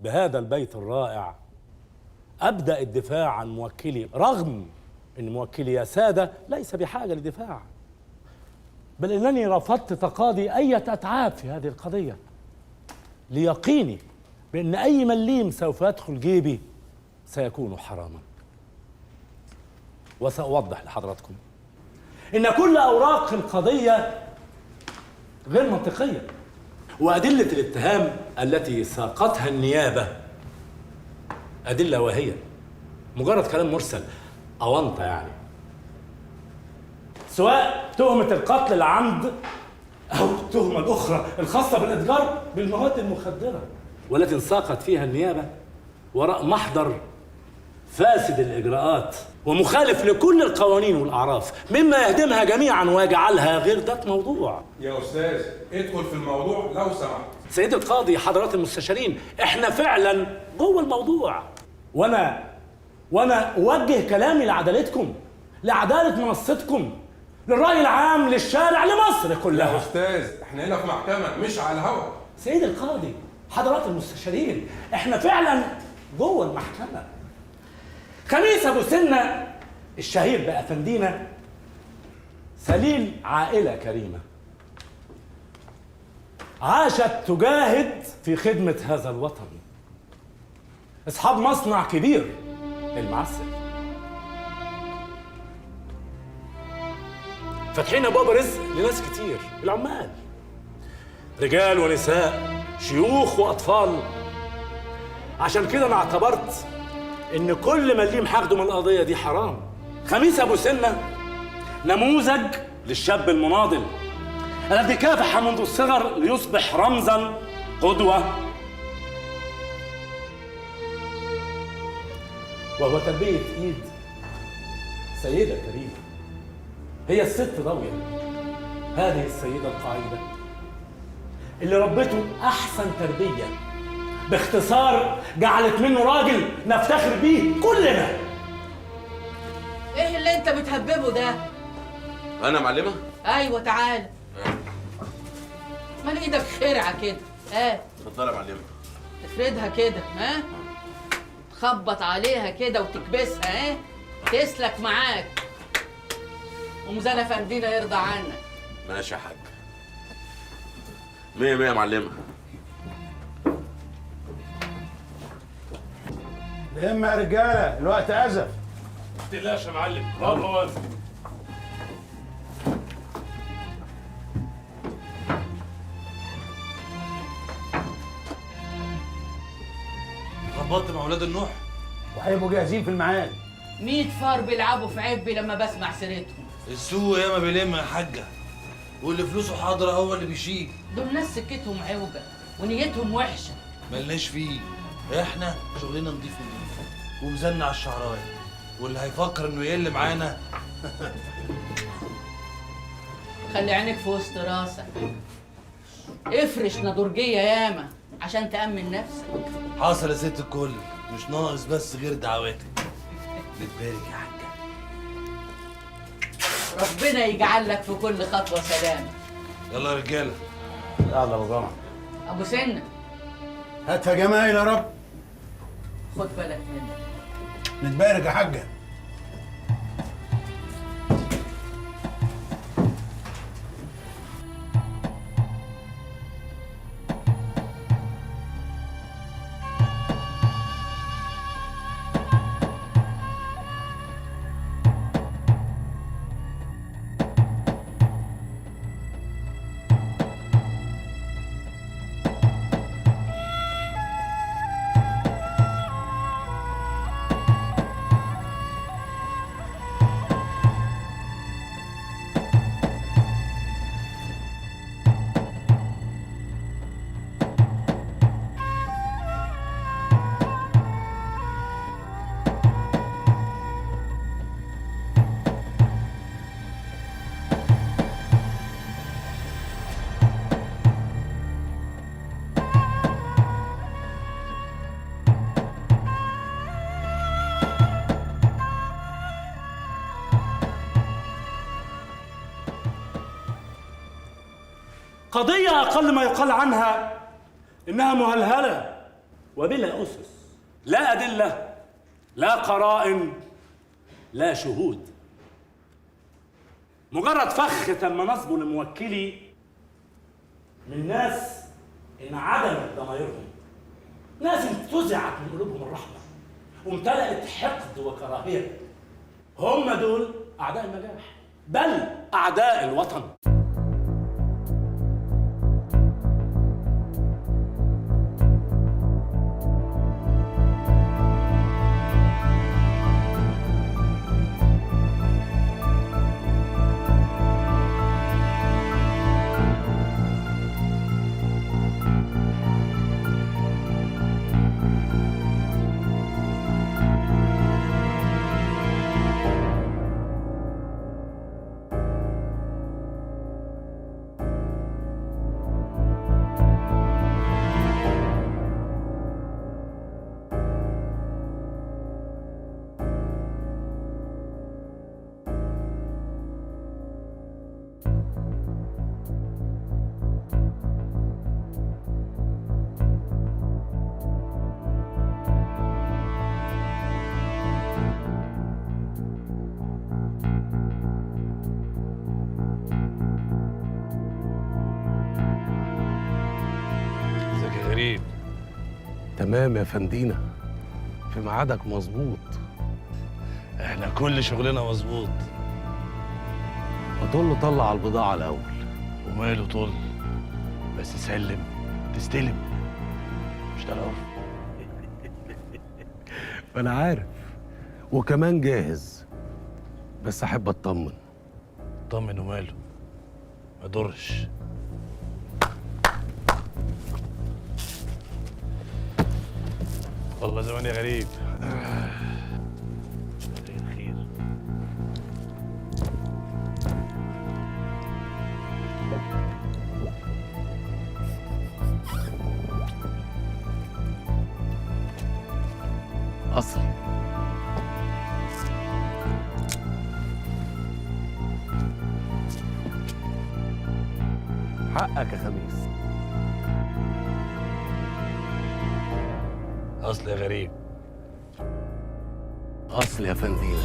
بهذا البيت الرائع أبدأ الدفاع عن موكلي، رغم أن موكلي يا سادة ليس بحاجة لدفاع، بل إنني رفضت تقاضي أي أتعاب في هذه القضية ليقيني بأن أي مليم سوف يدخل جيبي سيكون حراما. وسأوضح لحضراتكم إن كل أوراق القضية غير منطقية، وأدلة الاتهام التي ساقتها النيابة أدلة واهية، مجرد كلام مرسل أونطة يعني، سواء تهمة القتل العمد أو التهمة الأخرى الخاصة بالإتجار بالمواد المخدرة، والتي انساقت فيها النيابة وراء محضر فاسد الإجراءات ومخالف لكل القوانين والأعراف، مما يهدمها جميعا ويجعلها غير ذات موضوع. يا أستاذ ادخل في الموضوع لو سمحت. سيد القاضي، حضرات المستشارين، احنا فعلا جوه الموضوع، وانا اوجه كلامي لعدالتكم، لعدالة منصتكم، للرأي العام، للشارع، لمصر كلها. يا أستاذ احنا هنا في محكمة مش على الهوا. سيد القاضي، حضرات المستشارين، احنا فعلا جوه المحكمة. خميس أبو سنة الشهير بأفندينا سليل عائلة كريمة عاشت تجاهد في خدمة هذا الوطن، أصحاب مصنع كبير المعسل، فاتحين أبواب رزق لناس كتير، العمال رجال ونساء، شيوخ وأطفال. عشان كده أنا اعتبرت إن كل مليم هاخده من القضية دي حرام. خميس أبو سنة نموذج للشاب المناضل الذي كافح منذ الصغر ليصبح رمزاً قدوة، وهو تربية إيد سيدة كريمة، هي الست ضوية، هذه السيدة القعيدة اللي ربته أحسن تربية، باختصار جعلت منه راجل نفتخر بيه كلنا. ايه اللي انت بتهببه ده؟ انا معلمه؟ ايوه تعال. مال ايدك خرعه كده؟ ها اتفضلي يا معلمه. تفردها كده، ها؟ تخبط عليها كده وتكبسها، ها؟ تسلك معاك. ومزانة فندينا يرضى عنك. ماشي يا حاج. مية مية يا معلمه. الهمة يا رجالة، الوقت أزف. ما تقلقش يا معلم، الله. ظبطت مع اولاد النوح وهيبقوا جاهزين في الميعاد. 100 فار بيلعبوا في عبي لما بسمع سيرتهم. السوق ياما بيلم يا حاجة، واللي فلوسه حاضرة هو اللي بيشيل. دول ناس سكتهم عوجة ونيتهم وحشة. ملناش فيه، احنا شغلنا نضيف نضيف ومزنة على الشعرايه، واللي هيفكر انه يقل معانا. خلي عينك في وسط راسك، افرش نادرجية ياما عشان تأمن نفسك. حاصل يا ست الكل، مش ناقص بس غير دعواتك. بتبارك يا حاجة. ربنا يجعل لك في كل خطوة سلامة. يلا يا رجالة. يلا يا ابو جمعة. ابو سنة هات يا جمايل يا رب. خد بالك منه. نتبارك يا حاجة. قضية أقل ما يقال عنها إنها مهلهلة وبلا أسس، لا أدلة، لا قرائن، لا شهود. مجرد فخ تم نصبه لموكلي من ناس انعدمت ضمايرهم، ناس انتزعت من قلوبهم الرحمة وامتلأت حقد وكراهية. هم دول أعداء النجاح، بل أعداء الوطن. غريب. تمام يا فندينا، في ميعادك مظبوط. احنا كل شغلنا مظبوط. وطل طلع على البضاعة الأول. وماله طل، بس سلم تستلم، مش ده العرف؟ أنا عارف، وكمان جاهز، بس أحب أطمن. طمن وماله، ما يضرش. والله زمان يا غريب. خير خير. أصلي حقك يا خميس. أصل يا غريب. أصل يا فندينا.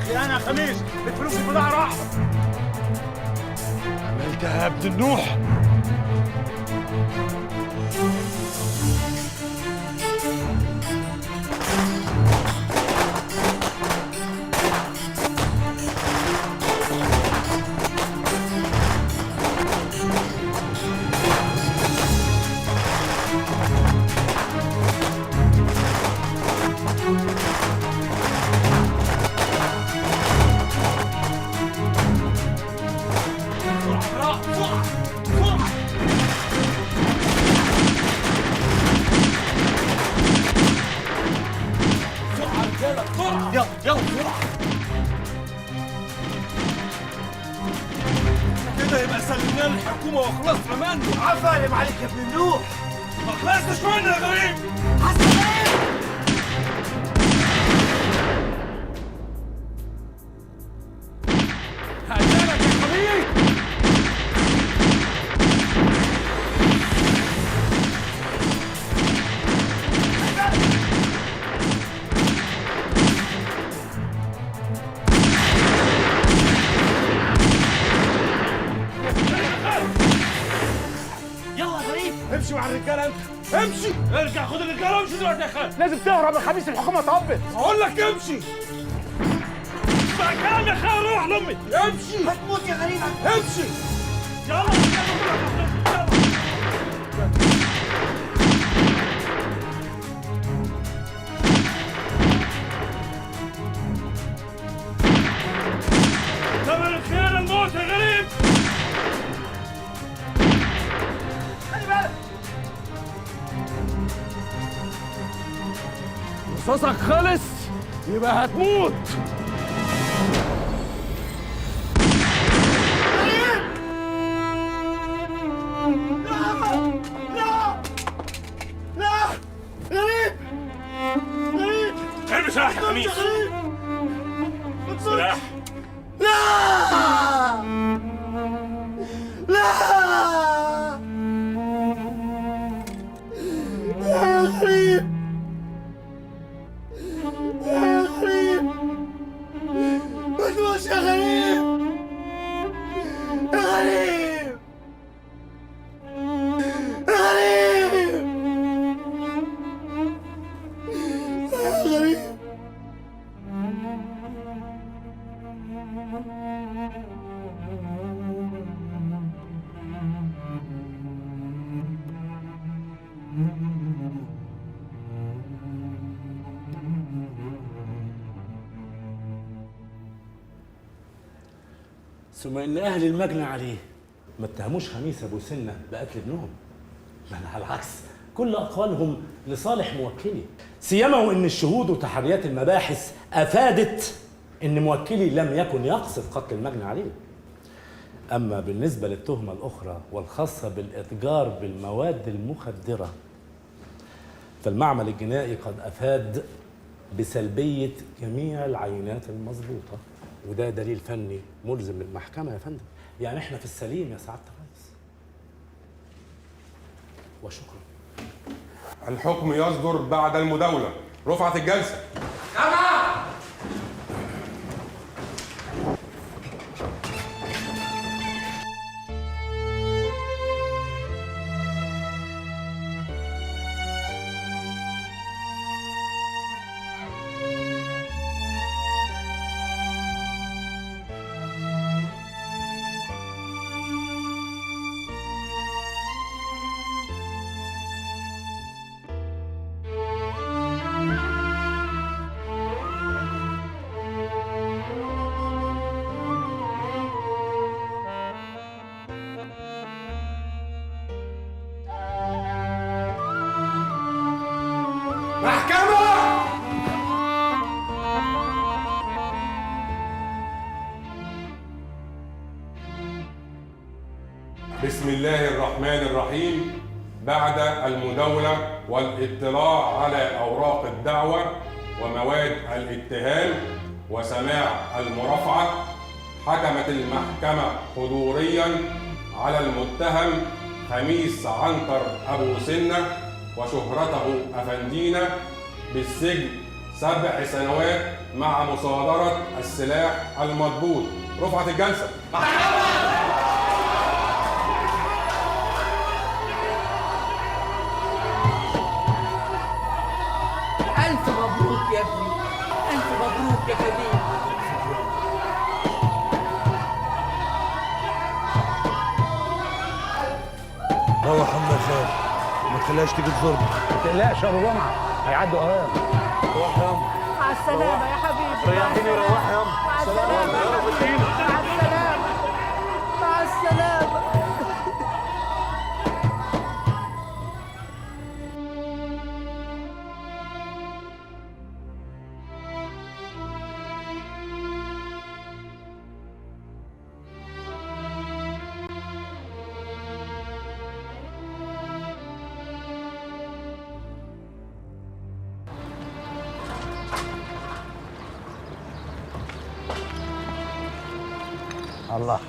خيانة يا خميس، الفلوس البضاعة راحت. عملتها يا ابن النوح. يلا يلا بسرعة كده، يبقى سلمناه للحكومة وخلصنا منه. عفايم عليك يا ابن النوح. ما خلصتش منه يا غريب. حسن ايه؟ هقتلك يا خميس. يلا يا غريب امشي مع الرجالة انت، امشي، ارجع خد الرجالة وامشي دلوقتي يا خالد. لازم تهرب يا خميس، الحكومة طبت. اقول لك امشي. اسمع الكلام يا خالد، روح لامي. امشي، هتموت يا غريب. امشي، يلا يلا. ثمن الخيانة الموت يا غريب. خلي بالك، رصاصك خلص يبقى هتموت. لا لا لا، غريب غريب، ارمي سلاح يا خميس. غريب سلاح. لا لا. ثم ان اهل المجني عليه ما اتهموش خميس ابو سنة بقتل ابنهم، بل على العكس كل اقوالهم لصالح موكلي، سيما وان الشهود وتحريات المباحث افادت ان موكلي لم يكن يقصد قتل المجني عليه. اما بالنسبة للتهمه الاخرى والخاصة بالاتجار بالمواد المخدره، فالمعمل الجنائي قد افاد بسلبيه جميع العينات المظبوطه، وده دليل فني ملزم للمحكمة يا فندم. يعني احنا في السليم يا سعادة الرئيس. وشكرا. الحكم يصدر بعد المداولة. رفعت الجلسة. محكمة. بسم الله الرحمن الرحيم. بعد المداولة والاطلاع على أوراق الدعوة ومواد الاتهام وسماع المرافعة، حكمت المحكمة حضوريا على المتهم خميس عنتر أبو سنة وشهرته أفندينا بالسجن 7 سنوات مع مصادرة السلاح المضبوط. رفعت الجلسة. ألف مبروك يا ابني، ألف مبروك يا كبير. روح أمي يا خال، ما تخليهاش تيجي تزورنا. ما تقلقش يا ابو جمعه، هيعدوا اهو. روح يا أمي. مع السلامة يا حبيبي. ريحتني، روح يا أمي. مع السلامة يا حبيبي. مع السلامة، مع السلامة. الله،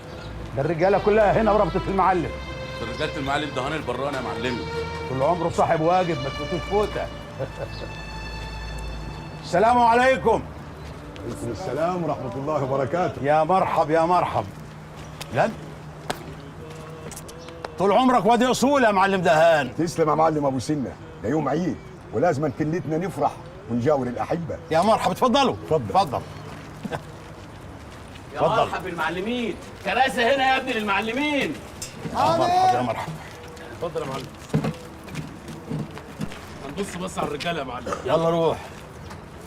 ده الرجالة كلها هنا وربطة المعلم. رجاله المعلم دهان البرانه يا معلمي. طول عمره صاحب واجب، ما تفوتوش فوته. السلام عليكم. وعليكم السلام ورحمة الله وبركاته. يا مرحب يا مرحب. جد طول عمرك وادي اصول يا معلم دهان. تسلم يا معلم ابو سنة، ده يوم عيد ولازم كلتنا نفرح ونجاور الاحبة. يا مرحب، اتفضلوا. اتفضل اتفضل. يا مرحب بالمعلمين. كراسي هنا يا ابني للمعلمين. يا مرحب يا مرحب. اتفضل يا معلم. هنبص بس على الرجالة يا معلم. يلا روح.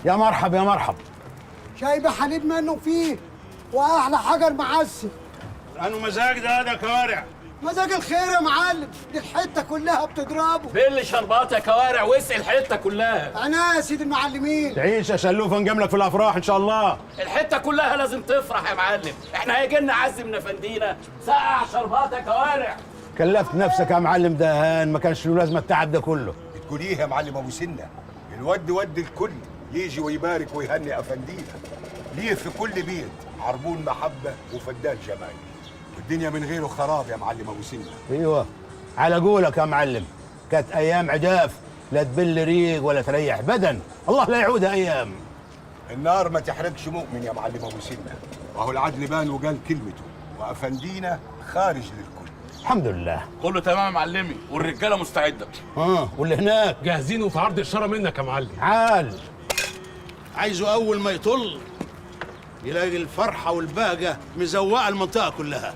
يا مرحب يا مرحب. شاي بحليب منه فيه، واحلى حجر معسل. انه مزاج ده كوارع. مزاج الخير يا معلم، دي الحتة كلها بتضربه. بل شربات يا كوارع واسقي الحتة كلها. انا يا سيد المعلمين. تعيش يا شلوفه، نجاملك في الافراح ان شاء الله. الحتة كلها لازم تفرح يا معلم، احنا هيجي لنا عزم نفندينا. سقع شربات يا كوارع. كلفت نفسك يا معلم دهان، ما كانش له لازمه التعب ده كله. بتقول ايه يا معلم ابو سنة؟ الود ود الكل يجي ويبارك ويهني افندينا. ليه في كل بيت عربون محبة وفدان جمال، والدنيا من غيره خراب يا معلم ابو سنة. ايوه على قولك يا معلم، كانت ايام عجاف لا تبل ريق ولا تريح بدن، الله لا يعودها ايام. النار ما تحرقش مؤمن يا معلم ابو سنة، وهو العدل بان وقال كلمته، وافندينا خارج للكل. الحمد لله كله تمام يا معلمي، والرجاله مستعدة. واللي هناك جاهزين وفي عرض اشارة منك يا معلم. عال عايزه أول ما يطل يلاقي الفرحة والبهجة مزوقة المنطقة كلها.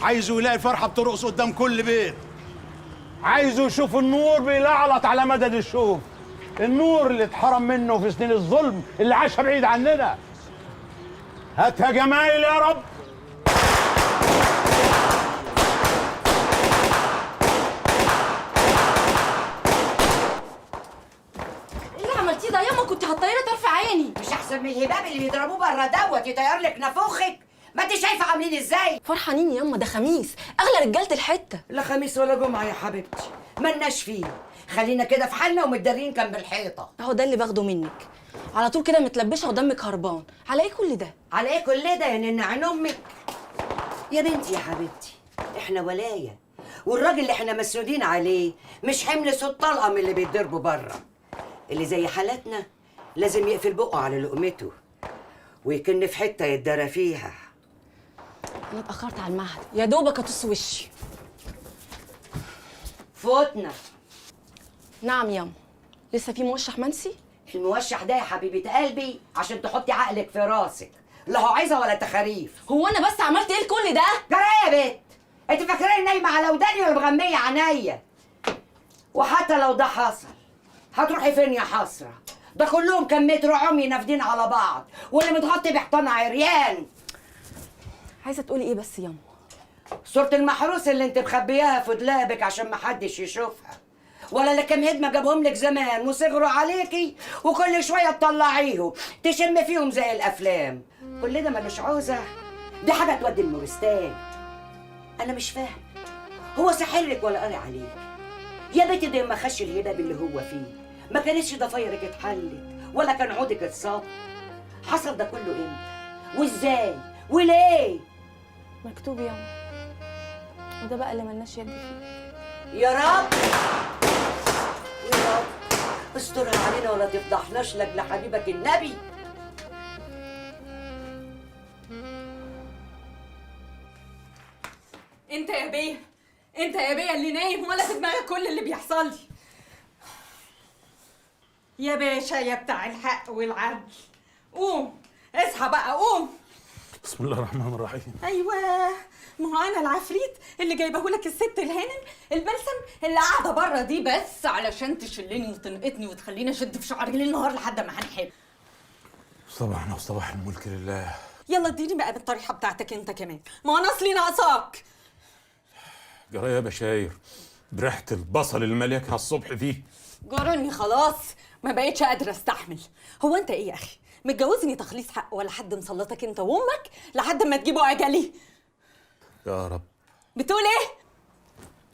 عايزه يلاقي الفرحة بترقص قدام كل بيت. عايزه يشوف النور بيلعلط على مدد الشوف، النور اللي اتحرم منه في سنين الظلم اللي عاشها بعيد عننا. هاتها جمايل يا رب. هتطيري طرف عيني. مش احسن من الهباب اللي بيضربوه بره دوت يطير لك نافوخك؟ ما انت شايفه عاملين ازاي؟ فرحانين ياما، ده خميس، اغلى رجاله الحتة. لا خميس ولا جمعه يا حبيبتي، مالناش فيه، خلينا كده في حالنا ومتدارين جنب الحيطة. اهو ده اللي باخده منك، على طول كده متلبشه ودمك هربان، على ايه كل ده؟ على ايه كل ده يا نن عين امك؟ يا بنتي يا حبيبتي احنا ولاية، والراجل اللي احنا مسنودين عليه مش حمل صوت طلقه من اللي بيتضربوا بره. اللي زي حالاتنا لازم يقفل بقه على لقمته ويكن في حتة يتدرى فيها. انا اتاخرت على المعهد، يا دوبك اطص وشي. فوتنا. نعم ياما، لسه في موشح منسي؟ الموشح ده يا حبيبه قلبي عشان تحطي عقلك في راسك، لا هو عايزه ولا تخاريف. هو انا بس عملت ايه لكل ده؟ جرى ايه يا بت؟ انت فاكراني نايمة على وداني ولا مغميه عينيا؟ وحتى لو ده حصل هتروحي فين يا حسرة؟ ده كلهم كم متر عمي نافدين على بعض، واللي متغطي بحيطان عريان. عايزه تقولي ايه بس ياما؟ صورة المحروس اللي انت مخبياها في دولابك عشان محدش يشوفها، ولا اللي كام هدمه جابهم لك زمان وصغروا عليكي وكل شوية تطلعيهم تشم فيهم زي الافلام. كل ده ملوش عوزه، دي حاجة تودي المورستان. انا مش فاهم، هو ساحرك ولا قاري عليك؟ يا بنتي ده ما خش الهباب اللي هو فيه ما كانتش ضفايرك اتحلت ولا كان عودك اتصاب. حصل ده كله امتى وازاي وليه؟ مكتوب ياما، وده بقى اللي ملناش يد فيه. يا رب يا رب استرها علينا ولا تفضحناش لاجل حبيبك النبي. انت يا بيه، انت يا بيه اللي نايم ولا في دماغك كل اللي بيحصل لي. يا باشا يا بتاع الحق والعدل، قوم اصحى بقى قوم. بسم الله الرحمن الرحيم. ايوه، ما هو انا العفريت اللي جايبه لك الست الهانم البلسم اللي قاعدة بره دي بس علشان تشلني وتنقطني وتخليني اشد في شعري ليل نهار لحد ما هنحب. صباحنا وصباح الملك لله. يلا اديني بقى بالطريحه بتاعتك انت كمان، ما انا اصلي ناقصاك. جرايه يا بشاير بريحه البصل اللي ماليك على الصبح دي. جرني خلاص، ما بقتش قادرة استحمل. هو انت ايه يا اخي؟ متجوزني تخليص حق ولا حد مسلطك انت وامك لحد ما تجيبوا اجلي؟ يا رب. بتقول ايه؟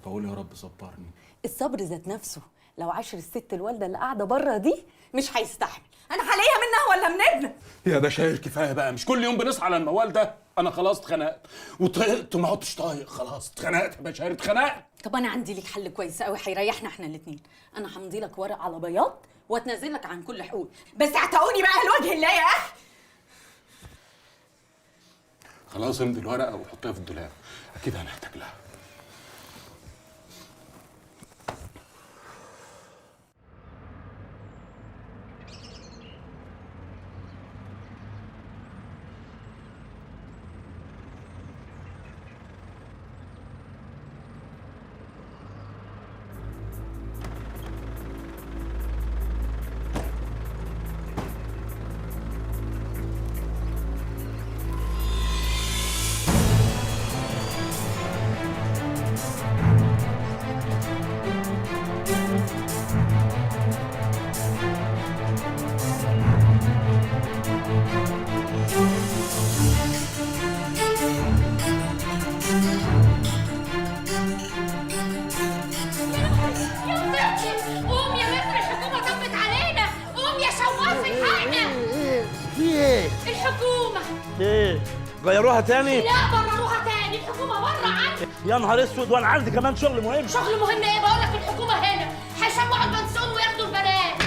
بقول يا رب صبرني. الصبر ذات نفسه لو عاشر الست الوالدة اللي قاعدة بره دي مش هيستحمل. انا هلاقيها منها ولا من ابنك؟ يا بشاير كفاية بقى، مش كل يوم بنصحى على الموال ده. انا خلاص اتخنقت وطقت وما عدتش طايق، خلاص اتخنقت يا بشاير اتخنقت. طب انا عندي ليك حل كويس قوي هيريحنا احنا الاثنين. انا همضي لك ورق على بياض واتنازل لك عن كل حقوقي، بس اعتقوني بقى لوجه الله يا اخي. خلاص امضي الورقة وحطيها في الدولاب، اكيد هنحتاج لها. قوم يا متر، الحكومة طبت علينا. قوم يا شواف الحقنا. ايه في ايه؟ الحكومة ايه؟ غيروها تاني؟ لا برروها تاني، الحكومة بره عني. يا نهار اسود، وانا عندي كمان شغل مهم. شغل مهم ايه؟ بقول لك الحكومة هنا هيشمعوا البنسون وياخدوا البنات.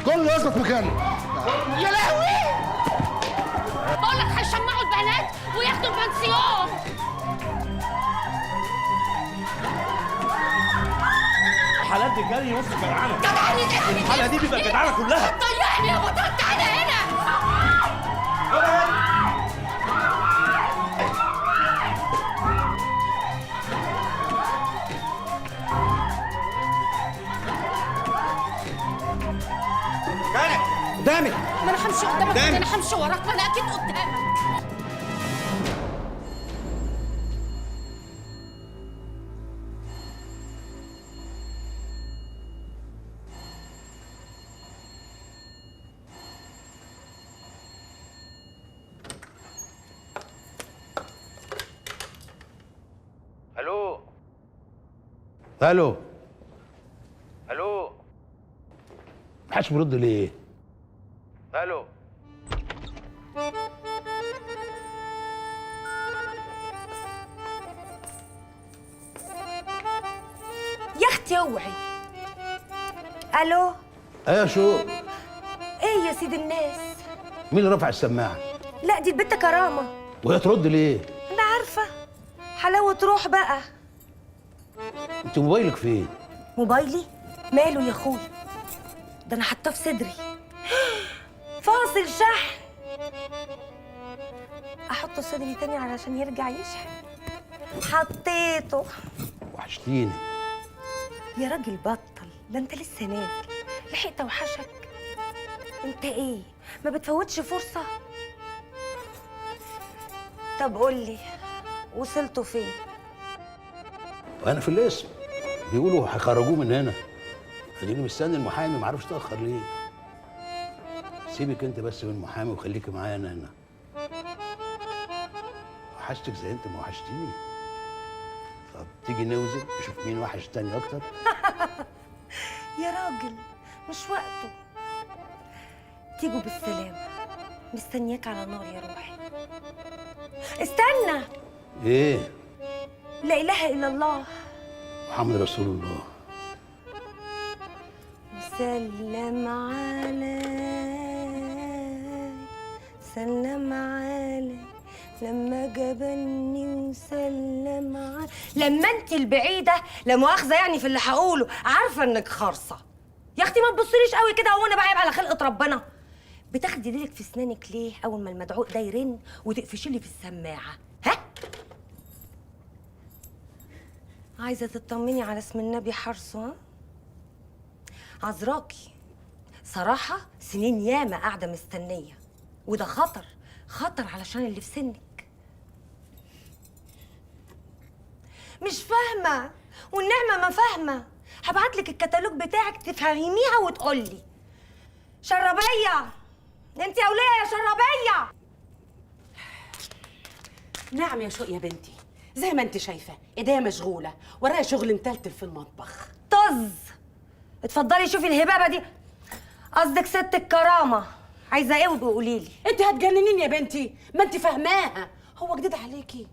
كله يثبت مكانه. يا لهوي، بقول لك هيشمعوا البنات وياخدوا البنسيون. الحالات دي جري نص جدعانه. جدعاني ده الحالة دي بيبقى جدعانه كلها. طيعني يا بطل، تعالى هنا. قدامك. ما انا همشي قدامك، انا همشي وراك، ما انا اكيد قدامك. الو. الو. محدش بيرد ليه؟ الو. يا اختي اوعي. الو. ايه يا شو؟ ايه يا سيد الناس؟ مين اللي رفع السماعة؟ لا دي البت كرامة. وهي ترد ليه؟ انا عارفه، حلاوة روح بقى. انت موبايلك فين؟ موبايلي؟ ماله يا اخويا؟ ده انا حاطاه في صدري. فاصل شحن. احطه في صدري تاني علشان يرجع يشحن. حطيته. وحشتيني يا راجل، بطل ده انت لسه نازل، لحقت اوحشك؟ انت ايه ما بتفوتش فرصة؟ طب قول لي وصلتوا فين؟ وانا في القسم، بيقولوا هيخرجوه من هنا. اديني مستني المحامي، ما عرفش اتاخر ليه. سيبك انت بس من المحامي وخليكي معايا انا هنا. وحشتك زي انت ما وحشتيني. طب تيجي نوزن نشوف مين وحش التاني اكتر؟ يا راجل مش وقته. تيجوا بالسلامة، مستنياك على نار يا روحي. استنى. ايه؟ لا اله الا الله محمد رسول الله. سلم علي، سلم علي لما جبني وسلم علي. لما انت البعيدة لا مؤاخذة يعني في اللي هقوله، عارفه انك خرصه يا اختي. ما تبصليش قوي كده، هو انا بعيب على خلقه ربنا؟ بتاخدي ديلك في اسنانك ليه اول ما المدعوق ده يرن وتقفشي لي في السماعة؟ ها؟ عايزه تطمني على اسم النبي حرصه؟ ها؟ عذراكي صراحة، سنين ياما قاعدة مستنيه، وده خطر، خطر علشان اللي في سنك. مش فاهمه والنعمة ما فاهمه. هبعتلك الكتالوج بتاعك تفهميها وتقولي. شربيه انت يا وليه، يا شربيه. نعم يا شوق يا بنتي، زي ما انت شايفه ايديا مشغولة، ورايا شغل متلتل في المطبخ. طز. اتفضلي شوفي الهبابه دي، قصدك ست الكرامة. عايزه ايه وقولي لي؟ انت هتجننيني يا بنتي، ما انت فاهماها، هو جديد عليكي.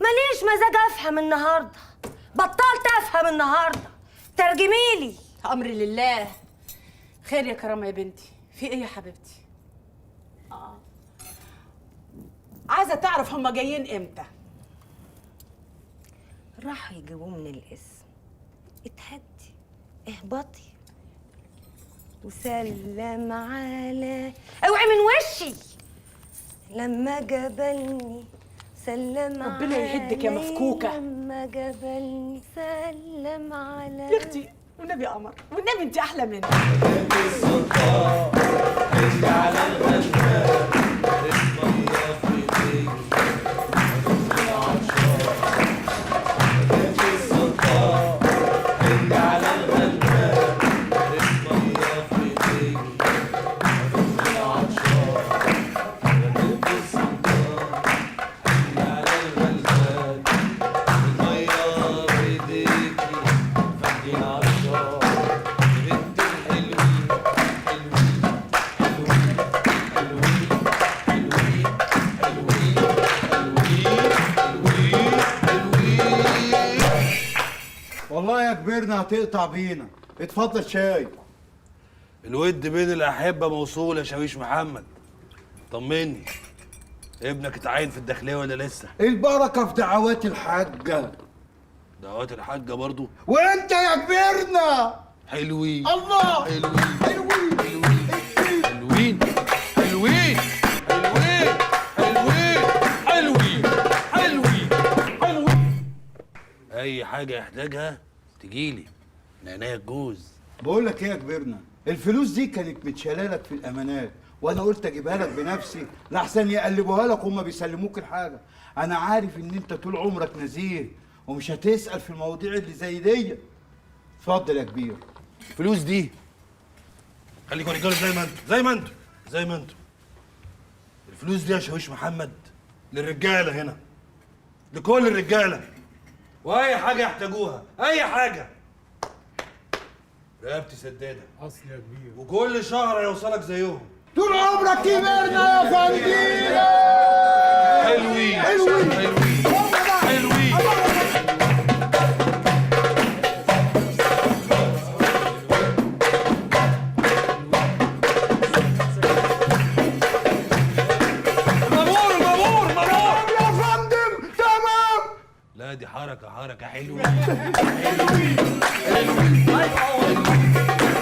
ماليش مزاج افهم النهارده، بطلت افهم النهارده. ترجميلي. امر لله. خير يا كرامة يا بنتي، في ايه يا حبيبتي؟ عايزه تعرف هما جايين امتى؟ راحوا يجيبوه من القسم. اتهدي، اهبطي وسلم على، اوعي من وشي. لما جبلني سلم على، ربنا يهدك يا مفكوكه. لما جبلني سلم على. يا اختي والنبي قمر، والنبي انت احلى مني. والله يا كبيرنا هتقطع بينا. اتفضل شاي. الود بين الأحبة موصول يا شاويش محمد. طمني، ابنك اتعين في الداخلية ولا لسه؟ البركة في دعوات الحاجة. دعوات الحاجة برضو؟ وانت يا كبيرنا حلوين. الله، حلوين حلوين حلوين حلوين حلوين حلوين حلوين حلوين. أي حاجة يحتاجها تجيلي من عينيا الجوز. بقول لك ايه يا كبيرنا، الفلوس دي كانت متشالة لك في الامانات، وانا قلت اجيبها لك بنفسي لحسن يقلبوها لك وهم بيسلموك الحاجة. انا عارف ان انت طول عمرك نزيه ومش هتسال في المواضيع اللي زي دي. اتفضل يا كبير. الفلوس دي خليكوا رجاله زي ما انتوا، زي ما انتوا، زي ما انتوا. الفلوس دي يا شاويش محمد للرجاله هنا، لكل الرجالة. واي حاجة يحتاجوها، اي حاجة. رقبتي سداده. اصل يا كبير. وكل شهر هيوصلك زيهم. طول عمرك كبرنا يا فندينا. حلوين حلوين حلوين حلوين. المامور المامور المامور يا فندم. تمام. لا دي حركة حركة حلوة. حلوين حلوين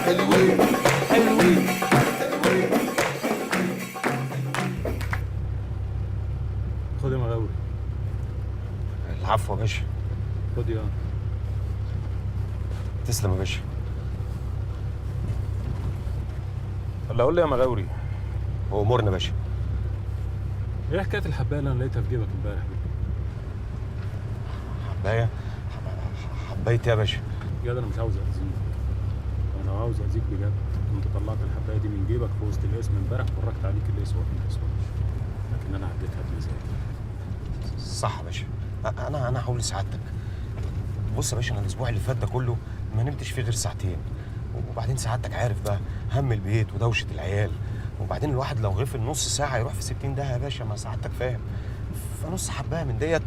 حلوين حلوين. خد يا مغاوري. العفو يا باشا. خد يا. تسلم يا باشا. ولا قول لي يا مغاوري. هو امورنا يا باشا. ايه حكاية الحبايه اللي انا لقيتها في جيبك امبارح دي؟ حبايه؟ حبايه يا باشا؟ يا ده انا مش عاوز اذيك. انا عاوز اذيك بجد. كنت طلعت الحبايه دي من جيبك في وسط القسم امبارح وفرجت عليك اللي يسوى ما يسواش. لكن انا عديتها بمزاجي. صح يا باشا. انا هقول لسعادتك. بص يا باشا، انا الاسبوع اللي فات ده كله ما نمتش فيه غير ساعتين، وبعدين سعادتك عارف بقى هم البيت ودوشه العيال، وبعدين الواحد لو غفل نص ساعة يروح في 60 ده يا باشا، ما سعادتك فاهم. فنص حبايه من ديت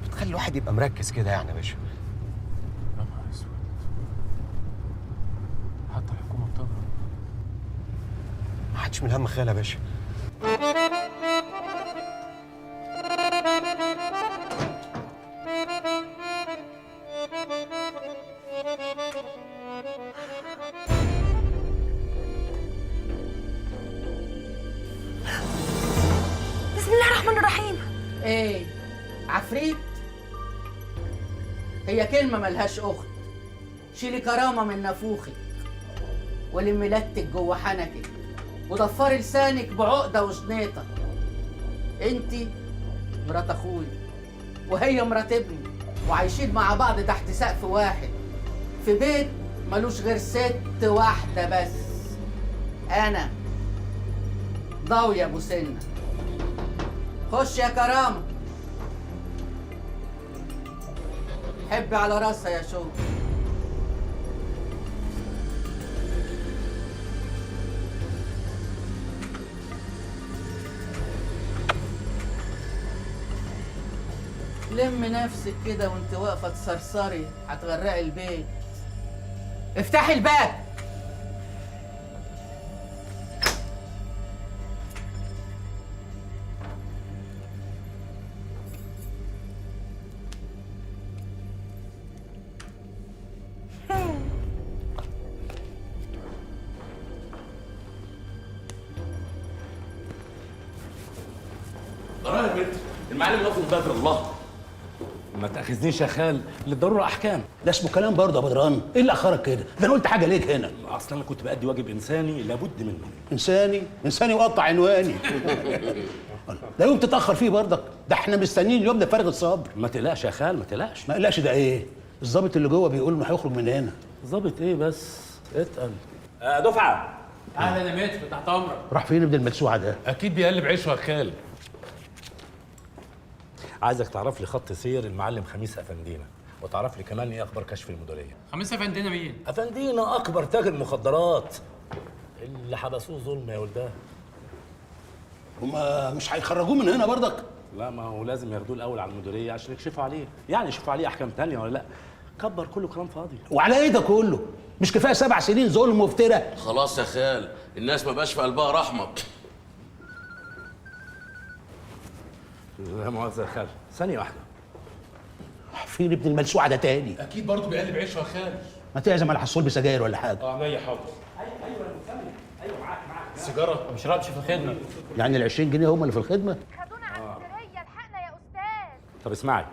بتخلي الواحد يبقى مركز كده يعني يا باشا. يا نهار اسود، حتى الحكومة بتضرب. ما حدش من الهم خيال يا باشا. بسم الله الرحمن الرحيم. ايه عفريت؟ هي كلمة ملهاش أخت. شيلي كرامة من نافوخك، ولمي لتك جوه حنكك، وضفري لسانك بعقدة وشنيطة. انتي مرات أخوي وهي مرات ابني، وعايشين مع بعض تحت سقف واحد في بيت ملوش غير ست واحدة بس، أنا ضاوية أبو سنة. خش يا كرامة، حبي على راسها يا شو. لم نفسك كده وانت واقفة تصرصري، هتغرقي البيت. افتحي الباب. ضروري يا بنت المعلم لفظ بدر الله. ما تاخذنيش يا خال، للضرورة احكام. ده اسمه كلام برضه يا بدران، ايه اللي اخرك كده؟ ده انا قلت حاجة ليك هنا. اصل انا كنت بادي واجب انساني لابد منه. انساني؟ انساني وقطع عنواني. ده يوم تتاخر فيه برضك، ده احنا مستنيين اليوم ده فارغ الصبر. ما تقلقش يا خال، ما تقلقش. ما قلقش ده ايه؟ الظابط اللي جوه بيقول انه هيخرج من هنا. ظابط ايه بس؟ اتقل. دفعه. اهلا يا متر، تحت امرك. راح فين ابن المدسوعه ده؟ اكيد بيقلب عيشه يا خال. عايزك تعرف لي خط سير المعلم خميس افندينا، وتعرف لي كمان ايه اخبار كشف المديرية. خميس افندينا مين؟ افندينا اكبر تاجر مخدرات اللي حبسوه ظلم يا ولدان. هما مش هيخرجوه من هنا برضك؟ لا، ما هو لازم ياخدوه الاول على المديرية عشان يكشفوا عليه، يعني يشوفوا عليه احكام تانية ولا لا. كبر كله كلام فاضي. وعلى ايه ده كله؟ مش كفاية 7 سنين ظلم وافتراء؟ خلاص يا خال، الناس ما بقاش في قلبها رحمه. لا مؤاخذة يا خال، ثانية واحدة. فين ابن الملسوعه ده تاني؟ اكيد برضه بيقلب عيشه يا خال. ما تعزم على حصول بسجاير ولا حاجة. اه عينيا حاضر. ايوه ايوه ايوه، معاك معاك. سيجارة؟ ما بشربش في الخدمة. يعني ال 20 جنيه هم اللي في الخدمة؟ خدونا على المديرية، الحقنا يا استاذ. طب اسمعي،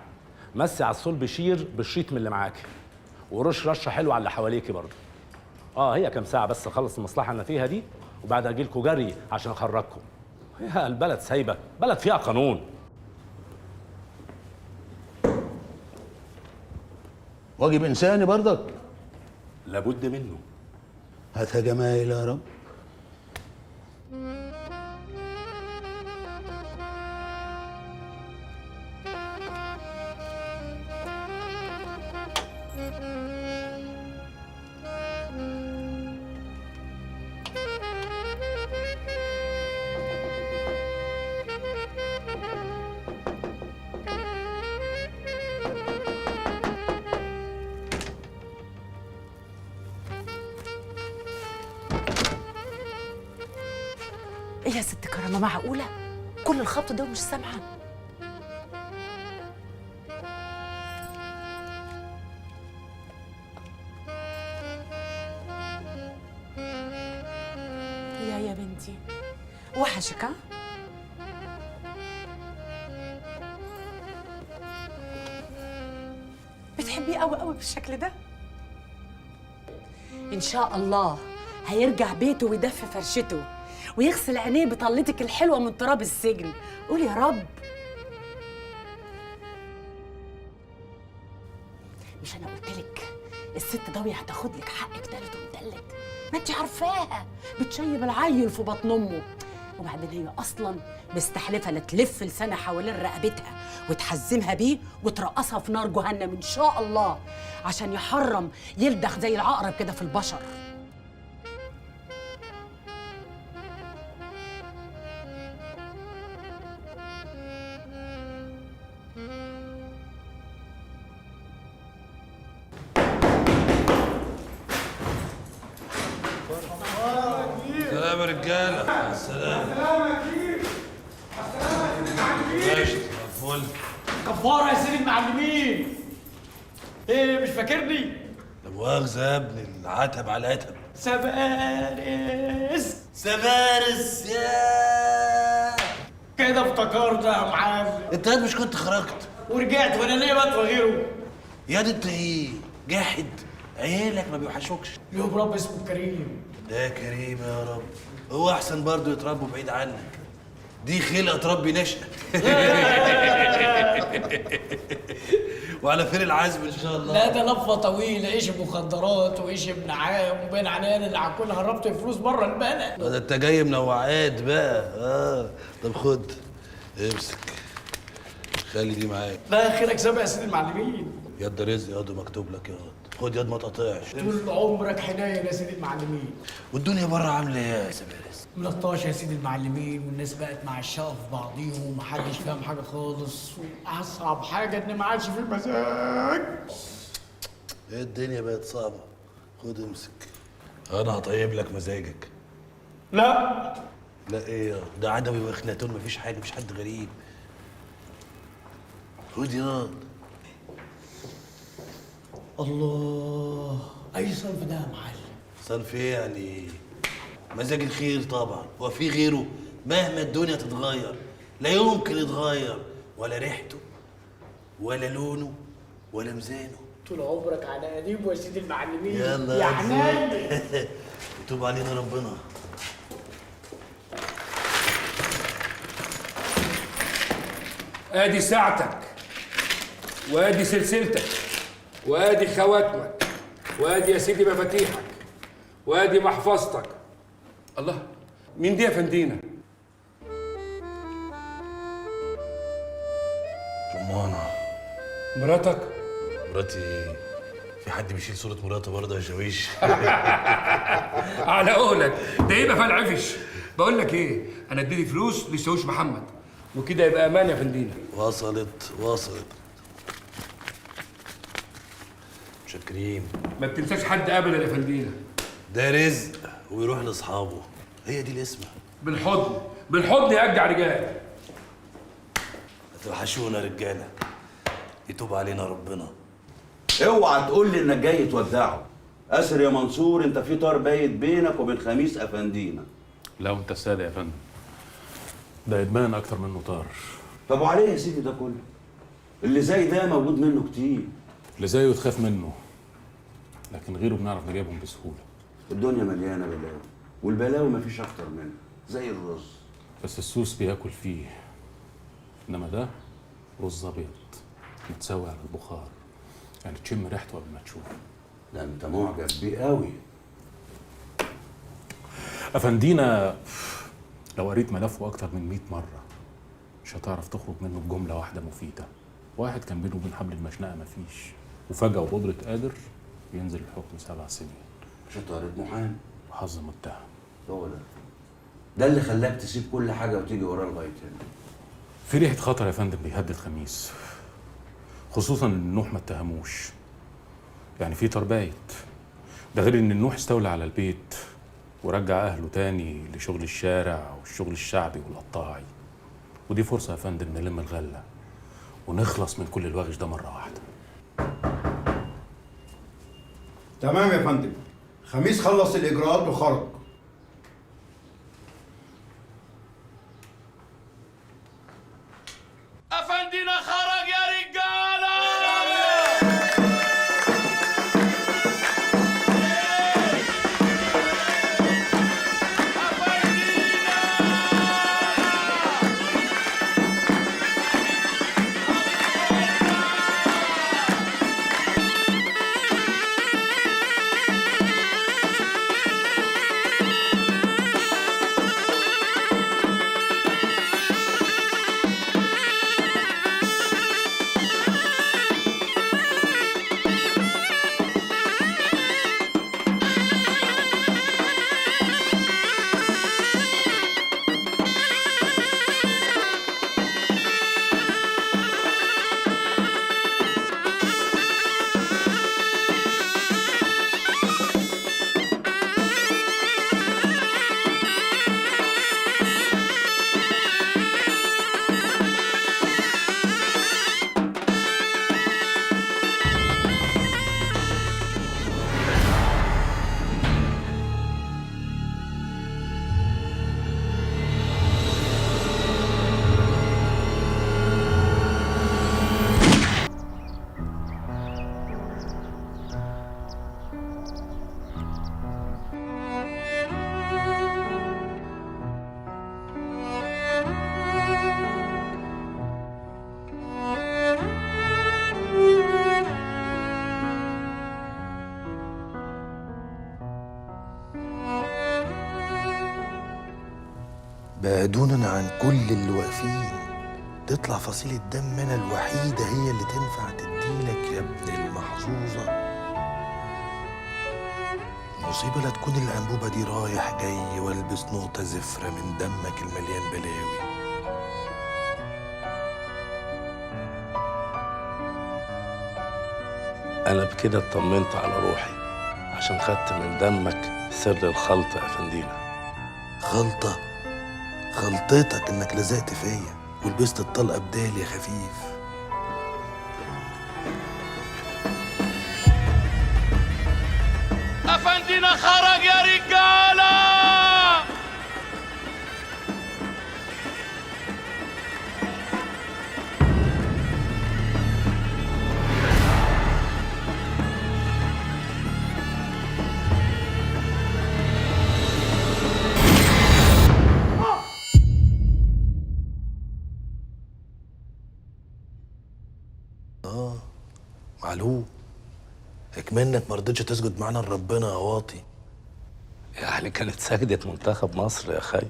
مسي على الصلب شير بالشيط من اللي معاكي، ورش رشه حلوة على اللي حواليكي برضه. هي كام ساعة بس اخلص المصلحة اللي انا فيها دي، وبعد اجي لكم جري عشان اخرجكم. يا البلد سايبه، بلد فيها قانون. واجب انساني برضك؟ لابد منه. هاتها جمايل يا رب. ايه يا ست كرامة، معقولة كل الخبط ده ومش سامعه؟ يا بنتي وحشك. ها بتحبيه قوي قوي بالشكل ده؟ ان شاء الله هيرجع بيته ويدفي فرشته ويغسل عينيه بطلتك الحلوة من تراب السجن. قول يا رب. مش انا قلت لك الست ضاويه هتاخد لك حقك تالت ومتلت؟ ما انت عارفاها بتشيب العيل في بطن امه. وبعدين هي اصلا مستحلفه لا تلف لسانها حوالين رقبتها وتحزمها بيه وترقصها في نار جهنم ان شاء الله، عشان يحرم يلدخ زي العقرب كده في البشر. سلام يا رجاله. السلام. السلام يا كبير. السلام يا ماشي فل. كفارة يا سيدي المعلمين. ايه مش فاكرني؟ لا مؤاخذة يا ابني، العتب على العتب. سبارس سبارس يا كده افتكرت يا معلم. انت مش كنت خرجت ورجعت وانا ليه بطوى غيره؟ يا دي انت ايه؟ جاحد عيالك ما بيوحشوكش؟ ليهم رب اسمه كريم. ده كريم يا رب، هو احسن برضه يتربوا بعيد عنك. دي خلقه تربي نشأة. وعلى خير العزم ان شاء الله. لا ده لفه طويلة، ايش مخدرات وايش ابن عام وبين عليا اللي هكون هربت فلوس بره البلد. ده انت جاي منوعات بقى. طب خد امسك، خلي دي معاك. لا خيرك سابق يا سيدي المعلمين. يا رزق ياض مكتوب لك ياض، خد ياض ما تقطعش. طول عمرك حنين يا سيدي المعلمين. والدنيا بره عامله ايه يا سبارس؟ ملطشه يا سيدي المعلمين، والناس بقت معشقه في بعضيهم ومحدش فاهم حاجة خالص. واصعب حاجة ان ما عادش في مزاج. ايه الدنيا بقت صعبة. خد امسك، انا هطيب لك مزاجك. لا لا ايه ده عدوي واخناتون، مفيش حاجة، مفيش حد غريب. خد ياض. الله، اي صنف ده يا معلم؟ صنف ايه يعني؟ مزاج الخير طبعا، هو في غيره؟ مهما الدنيا تتغير لا يمكن يتغير ولا ريحته ولا لونه ولا ميزانه. طول عمرك على قديم يا سيدي المعلمين. يلا يا حنين يتوب علينا ربنا. ادي ساعتك وادي سلسلتك وادي خواتمك وادي يا سيدي مفاتيحك وادي محفظتك. الله، مين دي يا فندينا؟ رمانة مراتك؟ مراتي ايه؟ في حد بيشيل صورة مراته برضه يا شاويش؟ على قولك ده يبقى فالعفش. بقول لك ايه، انا اديتي فلوس لشاويش محمد وكده يبقى امان يا فندينا. وصلت وصلت. شاكرين. ما بتنساش حد ابدا يا فندينا. ده رزق ويروح لاصحابه، هي دي الاسمه. بالحضن بالحضن يا اجدع رجال. هتوحشونا رجاله، يتوب علينا ربنا. اوعى تقول لي انك جاي تودعه. اسر يا منصور، انت في طار بايت بينك وبين خميس افندينا. لا وانت السادة يا فندم، ده ادمان اكتر منه طار. طب وعليه يا سيدي ده كله؟ اللي زي ده موجود منه كتير. اللي زيه تخاف منه، لكن غيره بنعرف نجيبهم بسهولة. الدنيا مليانة بلاوي، والبلاوي مفيش اكتر منها، زي الرز. بس السوس بياكل فيه، انما ده رز ابيض متساوي على البخار، يعني تشم ريحته قبل ما تشوفه. ده انت معجب بيه قوي. افندينا لو قريت ملفه اكتر من 100 مرة مش هتعرف تخرج منه بجملة واحدة مفيدة. واحد كان بينه وبين حبل المشنقه مفيش، وفجاة وبقدره قادر ينزل الحكم 7 سنين. شطارة محامي وحظ متهم. هو ده اللي خلاك تسيب كل حاجة وتيجي وراه لغاية هنا. في ريحه خطر يا فندم بيهدد خميس، خصوصا ان نوح ما اتهموش، يعني في تربايت. ده غير ان النوح استولى على البيت ورجع اهله تاني لشغل الشارع والشغل الشعبي والقطاعي. ودي فرصة يا فندم نلم الغلة ونخلص من كل الوغش ده مرة واحدة. تمام يا فندم، خميس خلص الاجراءات وخرج. افندينا خرج يا رجاله. بعدونا عن كل اللي واقفين، تطلع فصيلة دم أنا الوحيدة هي اللي تنفع تديلك يا ابن المحظوظة. المصيبة لا تكون الأنبوبة دي رايح جاي والبس نقطة زفرة من دمك المليان بلاوي. أنا بكده اطمنت على روحي عشان خدت من دمك سر الخلطة يا فندينا. خلطة؟ خلطتك انك لزقت فيا ولبست الطلقة بدالي يا خفيف. افندينا خرج يا رجاله. معلوم اكمنك ما رضيتش تسجد معانا لربنا يا واطي. يعني كانت سجدة منتخب مصر يا خي.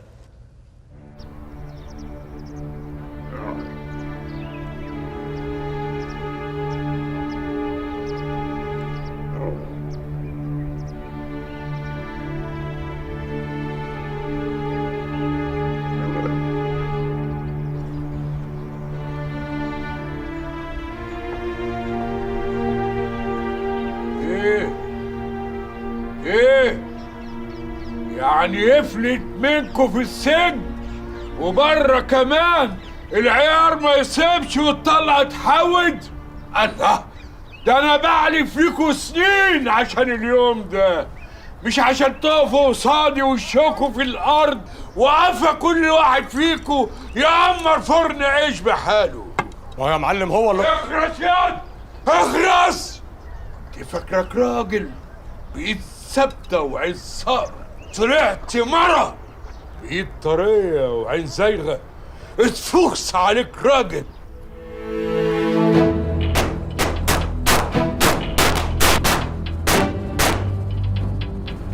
يعني يفلت منكم في السجن وبره كمان، العيار ما يسيبش وتطلع تحود. الله، ده انا بعلي فيكم سنين عشان اليوم ده، مش عشان تقفوا قصادي وشكوا في الارض وقفا كل واحد فيكم يعمر فرن عيش بحاله. ما يا معلم هو اللي اخرس يا اخرس. انت فاكرك راجل بإيد ثابتة وعين صقر، طلعت مرة بإيد طرية وعين زايغة. اتفوخس عليك راجل.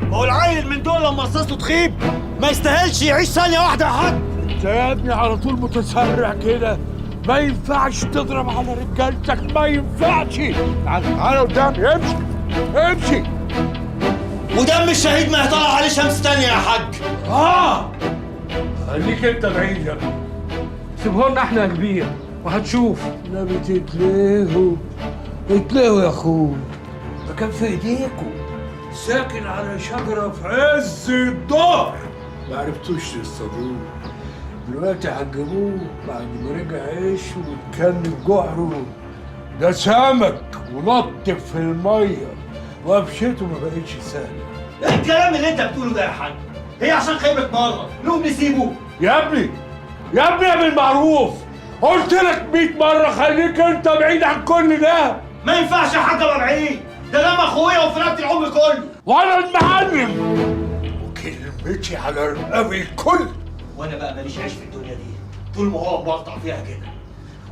ما هو العيل من دول لما رصاصته تخيب ما يستاهلش يعيش ثانية واحدة يا حاج. انت يا ابني على طول متسرع كده، ما ينفعش تضرب على رجالتك، ما ينفعش. تعالى تعالى قدامي، امشي امشي. ودم الشهيد ما هيطلع عليه شمس تانية يا حاج. خليك انت بعيد يا ابني. سيبهولنا احنا يا كبير وهتشوف. نبي تتلهوا اتلهوا يا اخوي، ده كان في ايديكوا. ساكن على شجرة في عز الظهر. ما عرفتوش تصطادوه، دلوقتي هتجيبوه بعد ما رجع عيش واتكلم جحره. ده سمك ونط في المية وقفشته ما بقتش سهلة. ايه الكلام اللي انت بتقوله ده يا حاج؟ هي عشان خيبت مرة نقوم نسيبه؟ يا ابني يا ابني يا بالمعروف، قلت لك 100 مرة خليك انت بعيد عن كل ده. ما ينفعش يا حاج ابقى بعيد، ده دم اخويا وفرقت العمر كله. وانا المعلم وكلمتي على رقاب الكل. وانا بقى ماليش عيش في الدنيا دي طول ما هو مبلطع فيها كده.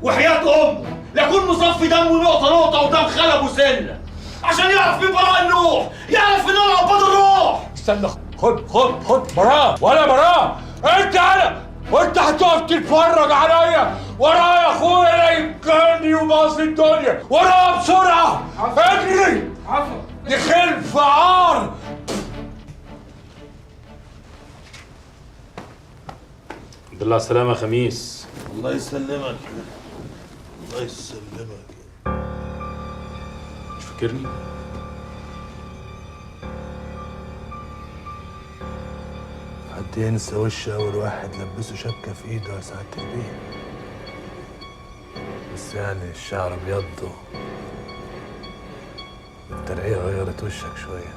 وحياة امه لاكون مصفي دمه نقطة نقطة ودم خلبه سنة عشان يعرف مين براء النوح، يعرف مين انا عباد الروح. استنى، خد خد خد براء ولا براء انت انا وانت هتقف تتفرج عليا ورايا اخويا لا يمكنني وباص الدنيا ورايا بسرعة. اجري عفوا، دي خلف عار. الحمد لله على السلامة يا خميس. الله يسلمك. الله يسلمك. مش فاكرني؟ حد ينسى وش أول واحد لبسه شبكة في إيده يا سعادة البيه؟ بس يعني الشعر أبيض والترقية غيرت وشك شوية.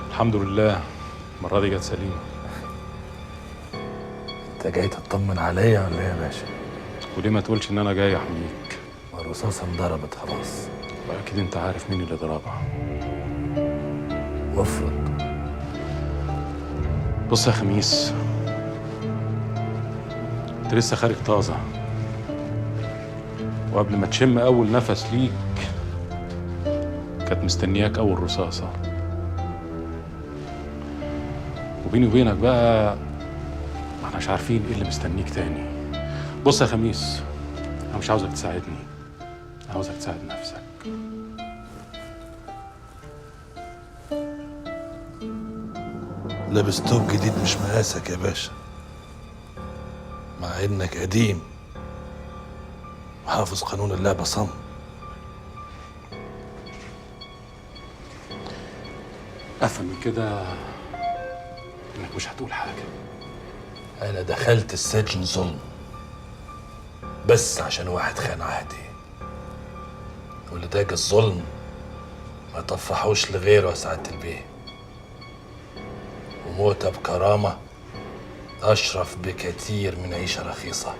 الحمد لله المرة دي جت سليمة. أنت جاي تطمن عليا ولا إيه يا باشا؟ وليه ما تقولش إن أنا جاي أحميك؟ ما الرصاصة انضربت خلاص. وأكيد أنت عارف مين اللي ضربها. وافرض. بص يا خميس، انت لسه خارج طازة، وقبل ما تشم اول نفس ليك كانت مستنياك اول رصاصة. وبيني وبينك بقى ما احناش عارفين ايه اللي مستنيك تاني. بص يا خميس، انا مش عاوزك تساعدني، عاوزك تساعد نفسك. لابس توب جديد مش مقاسك يا باشا، مع انك قديم وحافظ قانون اللعبة صم. افهم من كده انك مش هتقول حاجة. انا دخلت السجن ظلم بس عشان واحد خان عهدي، واللي داق الظلم ما طفحوش لغيره يا سعادة البيه. وموتة بكرامة أشرف بكثير من عيشة رخيصة.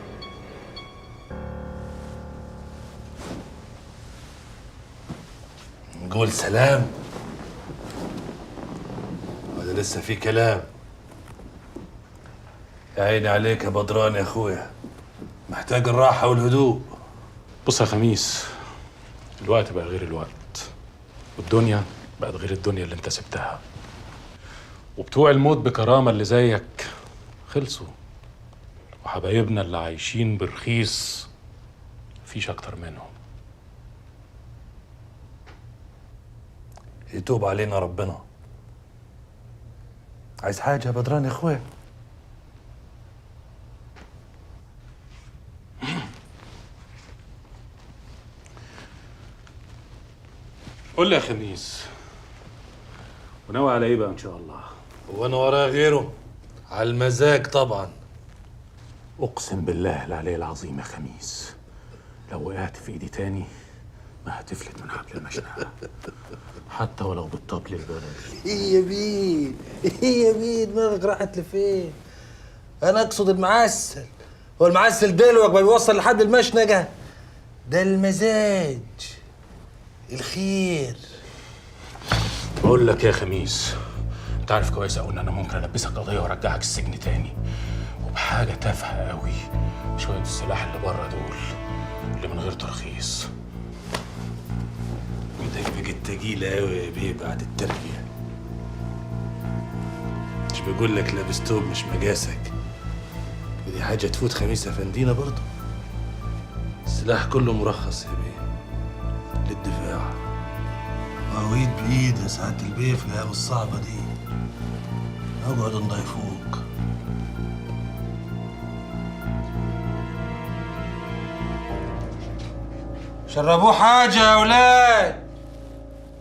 نقول سلام ولا لسه في كلام؟ يا عيني عليك يا بدران يا أخويا، محتاج الراحة والهدوء. بص يا خميس، الوقت بقى غير الوقت، والدنيا بقت غير الدنيا اللي انت سبتها، وبتوع الموت بكرامة اللي زيك خلصوا، وحبايبنا اللي عايشين برخيص مفيش أكتر منهم. يتوب علينا ربنا. عايز حاجة يا بدران يا أخويا؟ قول لي يا خميس، وناوي على إيه بقى إن شاء الله؟ وانا ورايا غيره؟ على المزاج طبعا. اقسم بالله العلي العظيم يا خميس، لو وقعت في ايدي تاني ما هتفلت من حبل المشنقه، حتى ولو بالطبل البلدي. ايه يا بيه؟ ايه يا بيه؟ دماغك راحت لفين؟ انا اقصد المعسل. هو المعسل دلوقتي ما بيوصل لحد المشنقه؟ ده المزاج، الخير. بقول لك يا خميس، انت عارف كويس قوي ان انا ممكن البسك قضية وارجعك السجن تاني، وبحاجة تافهة قوي، شوية السلاح اللي بره دول اللي من غير ترخيص. ايدك بقت تقيلة قوي يا بيه بعد التربية. مش بقول لك لابس توب مش مقاسك؟ دي حاجة تفوت خميس افندينا برضه. السلاح كله مرخص يا بيه للدفاع. وايد بايد يا سعادة البيه في الايام الصعبة دي. اقعد نضيفوك. شربوه حاجة يا ولاد.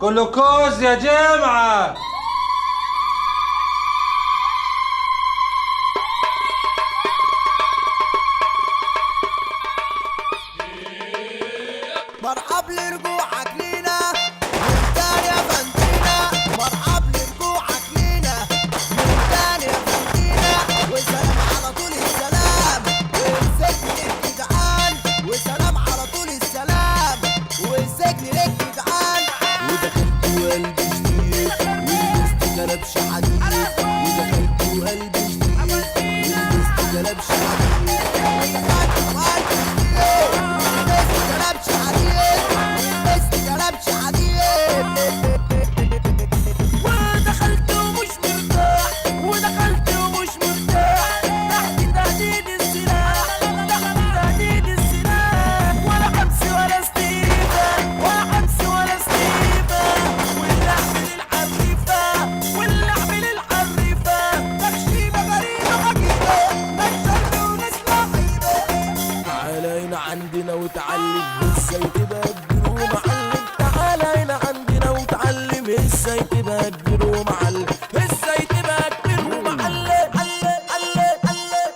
جلوكوز يا جماعة. مرحب لرجوعك لينا من تاني يا فندينا، مرحب لرجوعك لينا من تاني يا فندينا، وسلام على طول السلام والسجن للجدعان، وسلام على طول السلام والسجن للجدعان. ودخلت وقلبي جديد ولبست كلبش حديد، ودخلت وقلبي جديد ولبست كلبش حديد، ودخلت وقلبي جديد ولبست كلبش حديد، ولبست كلبش حديد. ودخلت ومش مرتاح، ودخلت ومش مرتاح، تحت تهديد السلاح، تحت تهديد السلاح، ولا حبس ولا استيفا، ولا حبس ولا استيفا، واللعب للحريفة، واللعب للحريفة، تخشيبة غريبة عجيبة، نكسر وناس لعيبة. تعالى هنا عندنا وتعلم ازاي تبقى كبير ومعلم، تعالى هنا عندنا وتعلم ازاي تبقى كبير ومعلم، ازاي تبقى كبير ومعلم. علم علم علم.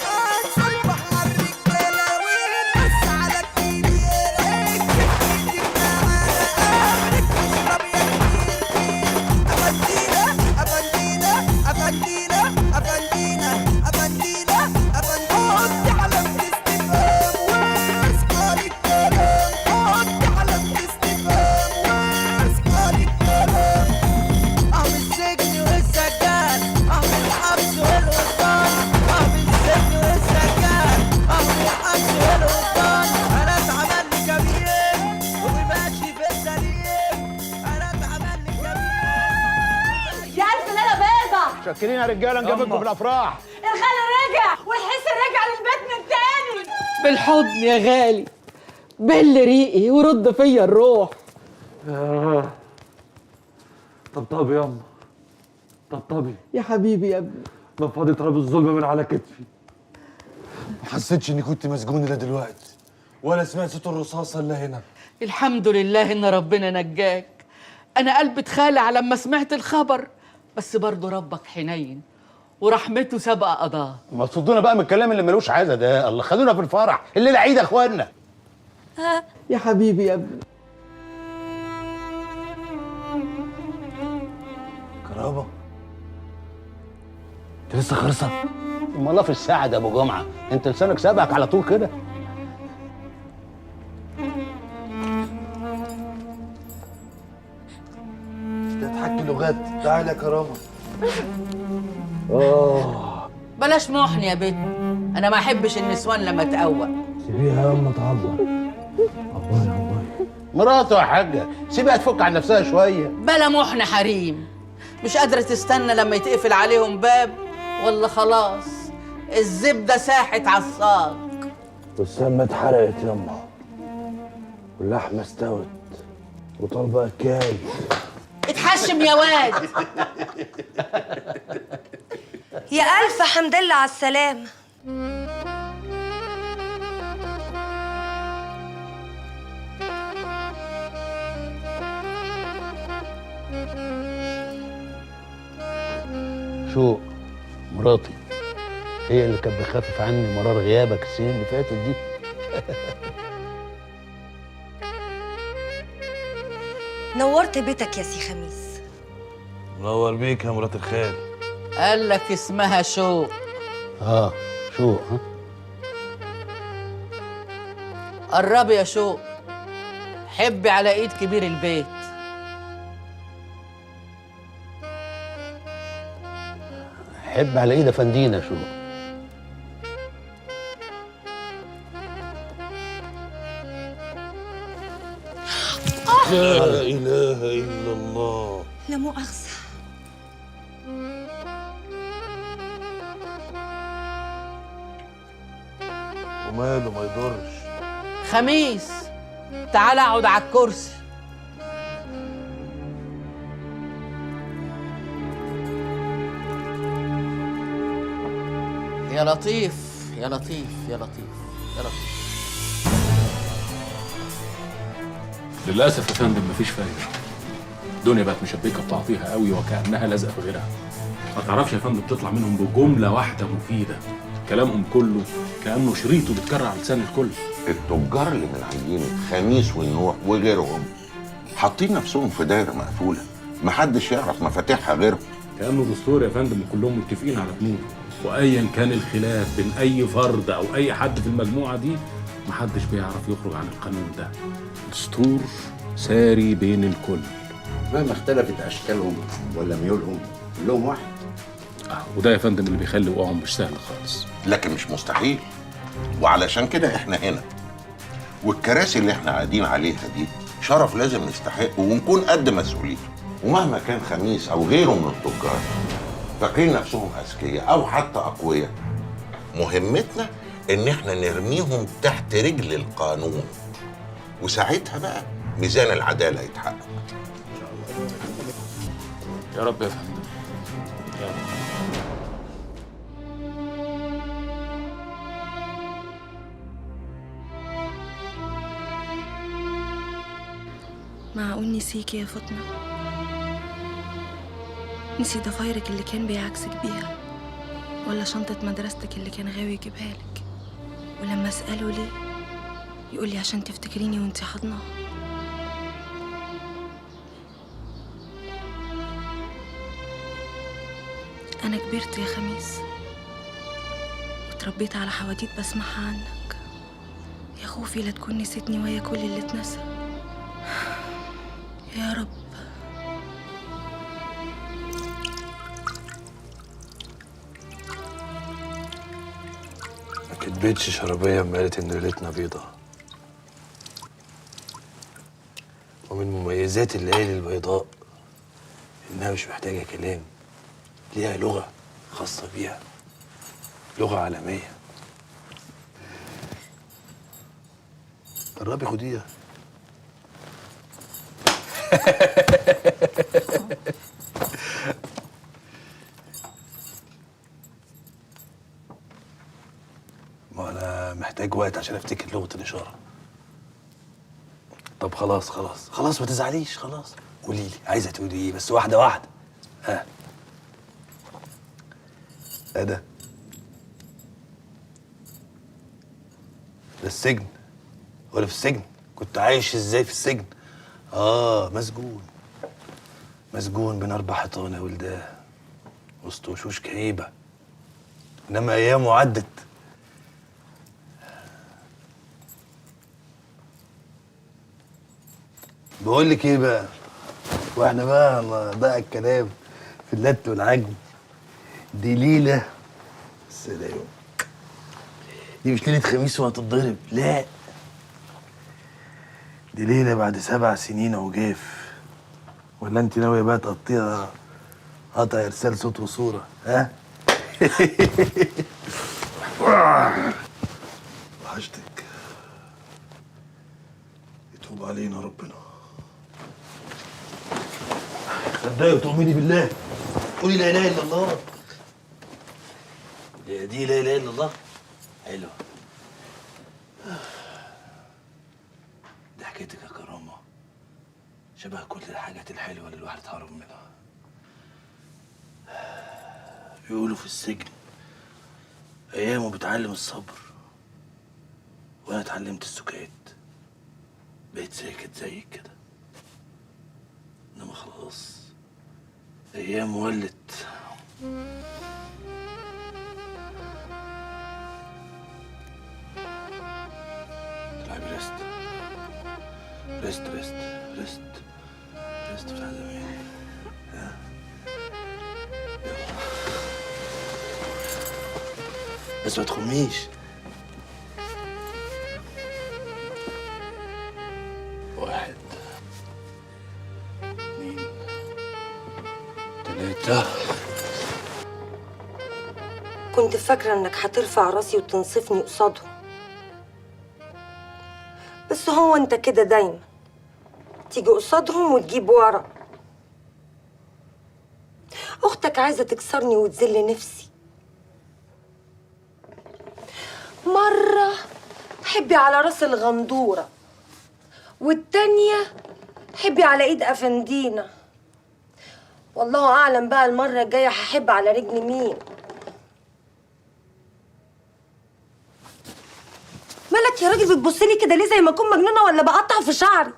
هنصبح على الرجالة ونمس على الكبير، اكتب معانا قبلك واشرب يا كبير. افندينا افندينا افندينا افندينا افندينا افندينا. حط علامة استفهام واصحى للكلام، حط علامة استفهام واصحى للكلام. اعمل السجن والسجان، اعمل الحبس والقبطان، اعمل السجن والسجان، اعمل الحبس والقبطان. انا اتعمل لي كبير وماشي في السليم، انا اتعمل لي كبير. يا ألف ليلة بيضة. شاكرين يا رجاله نجيبكم في الافراح. الغالي رجع والحس رجع للبيت من تاني. بالحضن يا غالي، بل ريقي ورد فيا الروح. طبطبي ياما، طبطبي يا حبيبي يا ابني. نفضي تراب الظلم من على كتفي. ما حسيتش اني كنت مسجون الا دلوقتي، ولا سمعت صوت الرصاصة الا هنا. الحمد لله ان ربنا نجاك. انا قلبي اتخلع لما سمعت الخبر، بس برضه ربك حنين ورحمته سابقه قضاه. ما تصدونا بقى من الكلام اللي ملوش عازة ده، الله خدونا في الفرح، الليلة عيد يا اخوانا. يا حبيبي يا ابني. كرامة انت لسه خرصه؟ امال في الساعة ده يا ابو جمعه، انت لسانك سابقك على طول كده. انت تحكي لغات. تعالى يا كرامة. بلاش محن يا بنت، انا ما احبش النسوان لما تقوق. سيبيها ياما تعبر. مراته يا حاجة، سيبها تفك عن نفسها شوية. بلا محن حريم، مش قادرة تستنى لما يتقفل عليهم باب، ولا خلاص الزبدة ساحت على الصاج. والسمنه اتحرقت ياما، واللحمة استوت، وطالبه اكل. اتحشم يا واد. يا ألف حمد لله على السلامة. شوق مراتي هي اللي كانت بتخفف عني مرار غيابك السنين اللي فاتت دي. نورت بيتك يا سي خميس. منور بيك يا مرات الخال. قال لك اسمها شوق. شوق. ها قربي يا شوق، حبي على ايد كبير البيت. حب على ايد افندينا شوق. لا اله الا الله. لا مؤاخذة. وماله ما يضرش. خميس تعال اقعد على الكرسي. يا لطيف يا لطيف يا لطيف يا لطيف. للاسف يا فندم مفيش فايده. الدنيا بقت مشبكه في بعضيها قوي وكانها لازقه في غيرها. ما تعرفش يا فندم تطلع منهم بجملة واحدة مفيدة. كلامهم كله كانه شريطه بيتكرر على لسان الكل. التجار اللي من عينة خميس والنوح وغيرهم حاطين نفسهم في دايرة مقفولة، محدش يعرف مفاتيحها غيرهم. كانه دستور يا فندم وكلهم متفقين على بنوده، وايا كان الخلاف بين اي فرد او اي حد في المجموعة دي محدش بيعرف يخرج عن القانون ده. دستور ساري بين الكل مهما اختلفت اشكالهم ولا ميولهم كلهم واحد. وده يا فندم اللي بيخلي وقوعهم مش سهل خالص. لكن مش مستحيل، وعلشان كده احنا هنا، والكراسي اللي احنا قاعدين عليها دي شرف لازم نستحقه ونكون قد مسؤوليته. ومهما كان خميس او غيره من التجار فاكرين نفسهم اذكياء او حتى اقوياء، مهمتنا ان احنا نرميهم تحت رجل القانون، وساعتها بقى ميزان العدالة يتحقق. يا رب يا فندم، يا رب. معقول نسيكي يا فاطمة؟ نسي ضفايرك اللي كان بيعكسك بيها، ولا شنطة مدرستك اللي كان غاوي يجيبها لك، ولما أسأله ليه يقولي عشان تفتكريني وانتي حاضناه. أنا كبرت يا خميس وتربيت على حواديت بسمعها عنك، يا خوفي لا تكون نسيتني ويا كل اللي اتنسى. يا رب. ما كدبتش شربية اما قالت إن ليلتنا بيضة، ومن مميزات الليالي البيضاء إنها مش محتاجة كلام، ليها لغة خاصة بيها، لغة عالمية. قربي خديها. ما أنا محتاج وقت عشان أفتكر لغة الإشارة. طب خلاص خلاص خلاص، ما تزعليش، خلاص قولي لي عايزة تقولي إيه، بس واحدة واحدة. ها إيه ده؟ ده السجن. ولا في السجن؟ كنت عايش إزاي في السجن؟ مسجون، مسجون بين 4 حيطان يا ولداه، وسط وشوش كئيبة، إنما أيامه عدت. بقول لك إيه بقى؟ وإحنا بقى ضاع الكلام في اللت والعجم. دي ليلة، السلام، دي مش ليلة خميس وهتتضرب، لا، دي ليلة بعد 7 سنين عجاف. ولا انت ناوية بقى تقطيها قطع ارسال صوت وصورة؟ ها؟ وحشتك، يتوب علينا ربنا. صدقي وتؤمني بالله، قولي لا اله الا الله. دي لا اله الا الله. حلوة ضحكتك يا كرامة، شبه كل الحاجات الحلوة اللي الواحد اتهرب منها. بيقولوا في السجن أيامه بتعلم الصبر، وأنا اتعلمت السكات، بقيت ساكت زيك كده. إنما خلاص أيام ولت. تلعبي ريست ريست ريست ريست ريست بتاع زمان. ها يلا بس ما تخميش. 1 2 3. كنت فاكرة انك هترفع راسي وتنصفني قصادهم، بس هو انت كده دايما تيجي قصادهم وتجيب ورا. اختك عايزة تكسرني وتذل نفسي. مرة حبي على راس الغندورة، والتانية حبي على ايد افندينا. والله اعلم بقى المرة الجاية هحب على رجل مين. مالك يا راجل بتبصلي كده ليه زي ما اكون مجنونة ولا بقطع في شعري؟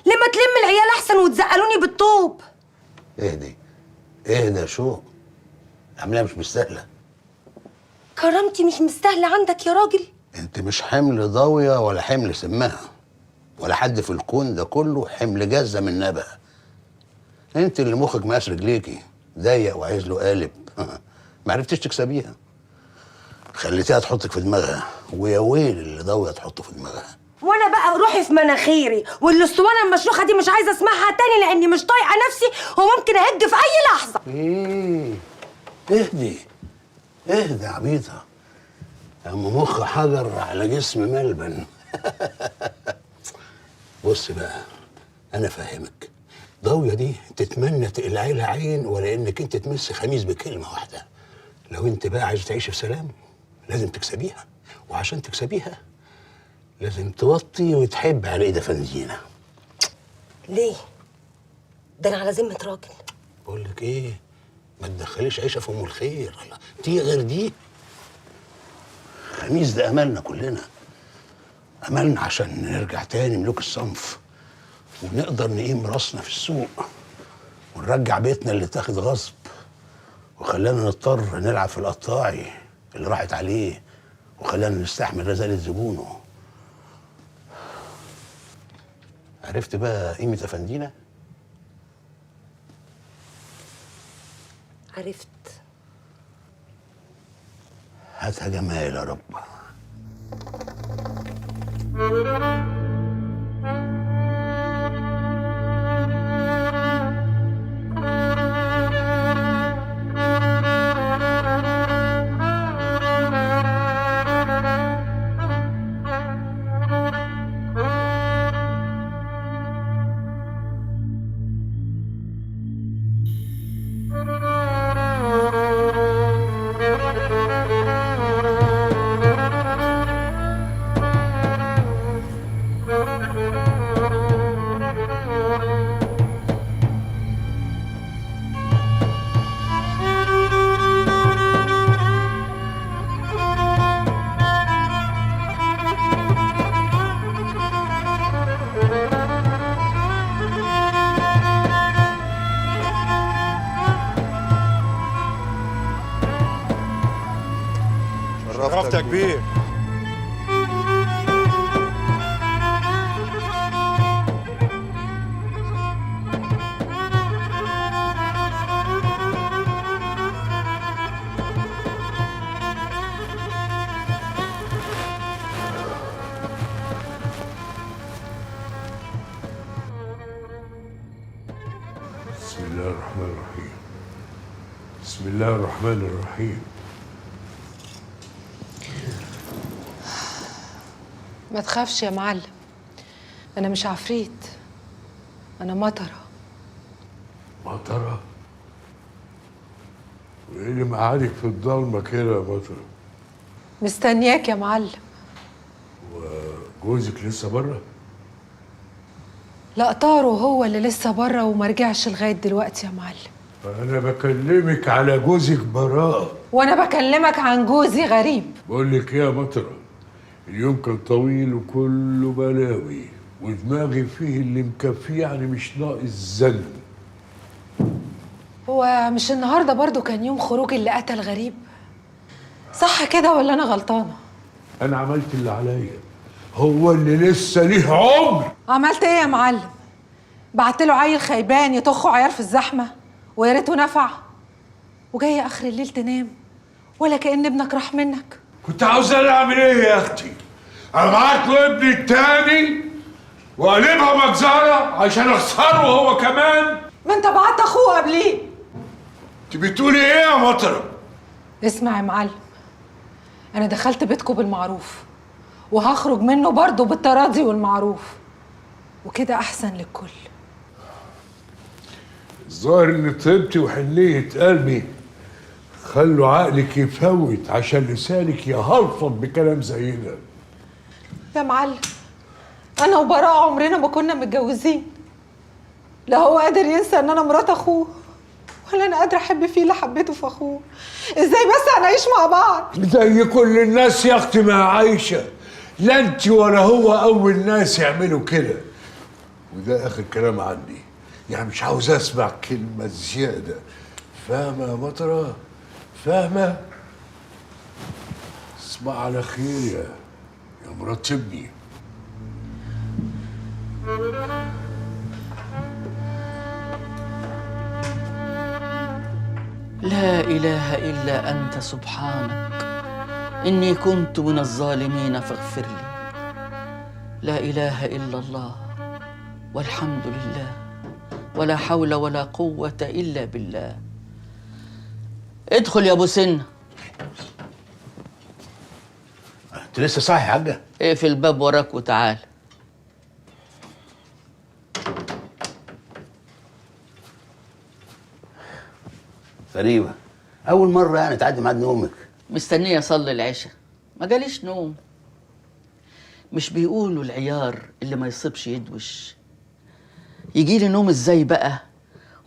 ليه ما تلم العيال احسن وتزقلوني بالطوب؟ اهدي اهدي يا شوق، العملية مش مستاهلة. كرامتي مش مستاهلة عندك يا راجل؟ انت مش حمل ضاويه ولا حمل سماها، ولا حد في الكون ده كله حمل جزه من نبأ. انت اللي مخك مقاس رجليكي، ضيق وعايز له قالب. ما عرفتيش تكسبيها، خليتيها تحطك في دماغها، ويا ويل اللي ضاويه تحطه في دماغها. وانا بقى روحي في مناخيري، والاسطوانه المشروخه دي مش عايزه اسمعها تاني لاني مش طايقة نفسي وممكن اهج في اي لحظة. ايه اهدي اهدي يا عبيطه، اما مخ حجر على جسم ملبن. بص بقى انا فاهمك، ضاويه دي تتمنى تقلعي لها عين ولا انك انت تمس خميس بكلمه واحدة. لو انت بقى عايزه تعيشي في سلام لازم تكسبيها، وعشان تكسبيها لازم توطي وتحب على ايد افندينا. ليه؟ ده انا على ذمه راجل. بقول لك ايه، ما تدخليش عيشه في ام الخير، دي غير دي. خميس ده املنا كلنا، املنا عشان نرجع تاني ملوك الصنف ونقدر نقيم راسنا في السوق ونرجع بيتنا اللي اتاخد غصب وخلانا نضطر نلعب في القطاعي اللي راحت عليه وخلانا نستحمل رزالة زبونه. عرفت بقى قيمة أفندينا؟ عرفت. هاتها جمال يا رب. شرفت يا كبير. بسم الله الرحمن الرحيم. بسم الله الرحمن الرحيم. ما تخافش يا معلم، أنا مش عفريت، أنا مطرة. مطرة؟ وإيه اللي مقعدك في الضلمة كده يا مطرة؟ مستنياك يا معلم. وجوزك لسه بره؟ لا، طاره هو اللي لسه بره وما رجعش لغاية دلوقتي يا معلم. أنا بكلمك على جوزك براءة. وأنا بكلمك عن جوزي غريب. بقول لك إيه يا مطرة؟ اليوم كان طويل وكله بلاوي ودماغي فيه اللي مكفيه، يعني مش ناقص زن. هو مش النهارده برضو كان يوم خروج اللي قتل غريب؟ صح كده ولا انا غلطانة؟ انا عملت اللي عليا، هو اللي لسه ليه عمر. عملت ايه يا معلم؟ بعت له عيل خيبان يطخه عيار في الزحمة ويا ريته نفع، وجاي اخر الليل تنام ولا كأن ابنك راح منك. كنت عاوز انا اعمل ايه يا اختي؟ ابعت له ابني التاني واقلبها مجزرة عشان اخسره هو كمان؟ ما انت بعت اخوه قبليه. انت بتقولي ايه يا مطره؟ اسمع يا معلم، انا دخلت بيتكم بالمعروف وهخرج منه برضه بالتراضي والمعروف، وكده احسن للكل. الظاهر ان طيبتي وحنيه قلبي خلوا عقلك يفوت عشان لسانك يهلفط بكلام زي ده. يا معلم انا وبراء عمرنا ما كنا متجوزين، لا هو قادر ينسى ان انا مرات اخوه ولا انا قادرة احب فيه اللي حبيته في اخوه. ازاي بس هنعيش مع بعض؟ زي كل الناس يا اختي ما عايشه، لا انت ولا هو اول ناس يعملوا كده. وده اخر كلام عندي، يعني مش عاوز اسمع كلمة زيادة. فاهمه يا مطره؟ فاهمه؟ اسمع على خير يا مرات ابني. لا إله إلا أنت سبحانك إني كنت من الظالمين فاغفر لي. لا إله إلا الله والحمد لله ولا حول ولا قوة إلا بالله. ادخل يا أبو سنة. أنت لسه صاحي يا حاجة؟ اقفل الباب وراك وتعال. غريبة، أول مرة يعني تعدي ميعاد نومك. مستنية أصلي العشاء، ما جاليش نوم. مش بيقولوا العيار اللي ما يصيبش يدوش؟ يجي لي نوم ازاي بقى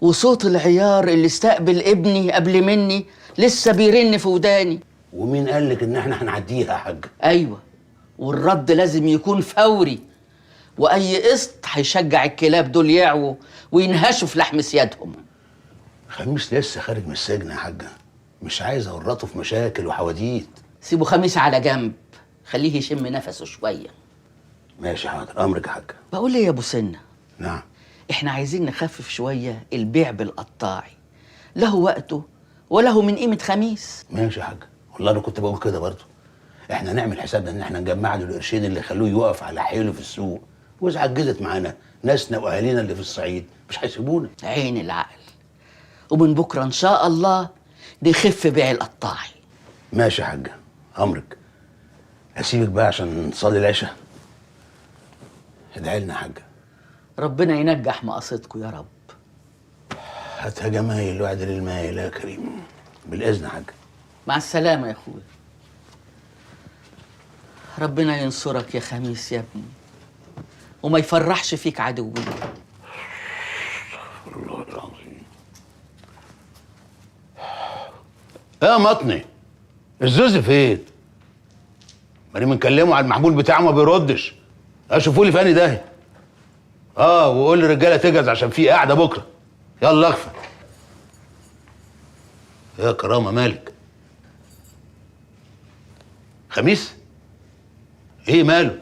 وصوت العيار اللي استقبل ابني قبل مني لسه بيرن في وداني؟ ومين قال لك ان احنا هنعديها يا حاج؟ ايوه، والرد لازم يكون فوري، واي قسط هيشجع الكلاب دول يعووا وينهشوا في لحم سيادهم. خميس لسه خارج من السجن يا حاجة، مش عايز اورطه في مشاكل وحواديت. سيبوا خميس على جنب، خليه يشم نفسه شوية. ماشي حاضر، امرك يا حاجة. بقول ايه يا ابو سنة؟ نعم. احنا عايزين نخفف شوية البيع بالقطاعي، له وقته وله من قيمة خميس. ماشي يا حاجة، والله انا كنت بقول كده برضه. احنا نعمل حسابنا ان احنا نجمع له القرشين اللي يخلوه يقف على حيله في السوق، واذا عجزت معانا ناسنا واهالينا اللي في الصعيد مش هيسيبونا. عين العقل. ومن بكره ان شاء الله نخف بيع القطاعي. ماشي يا حاجة، امرك. اسيبك بقى عشان نصلي العشاء. ادعي لنا يا حاجة. ربنا ينجح مقاصدكم يا رب. هاتها جمايل واعدل المايل يا كريم. بالاذن يا حاجة. مع السلامة يا اخويا. ربنا ينصرك يا خميس يا ابني، وما يفرحش فيك عدوي. الله العظيم. يا مطني، الزوز فين؟ ماني بنكلمه على المحمول بتاعه ما بيردش. اشوفوا لي في انهي داهية. وقول للرجاله تجهز عشان في قاعدة بكره. يلا اغفى. يا كرامة مالك؟ خميس؟ ايه ماله؟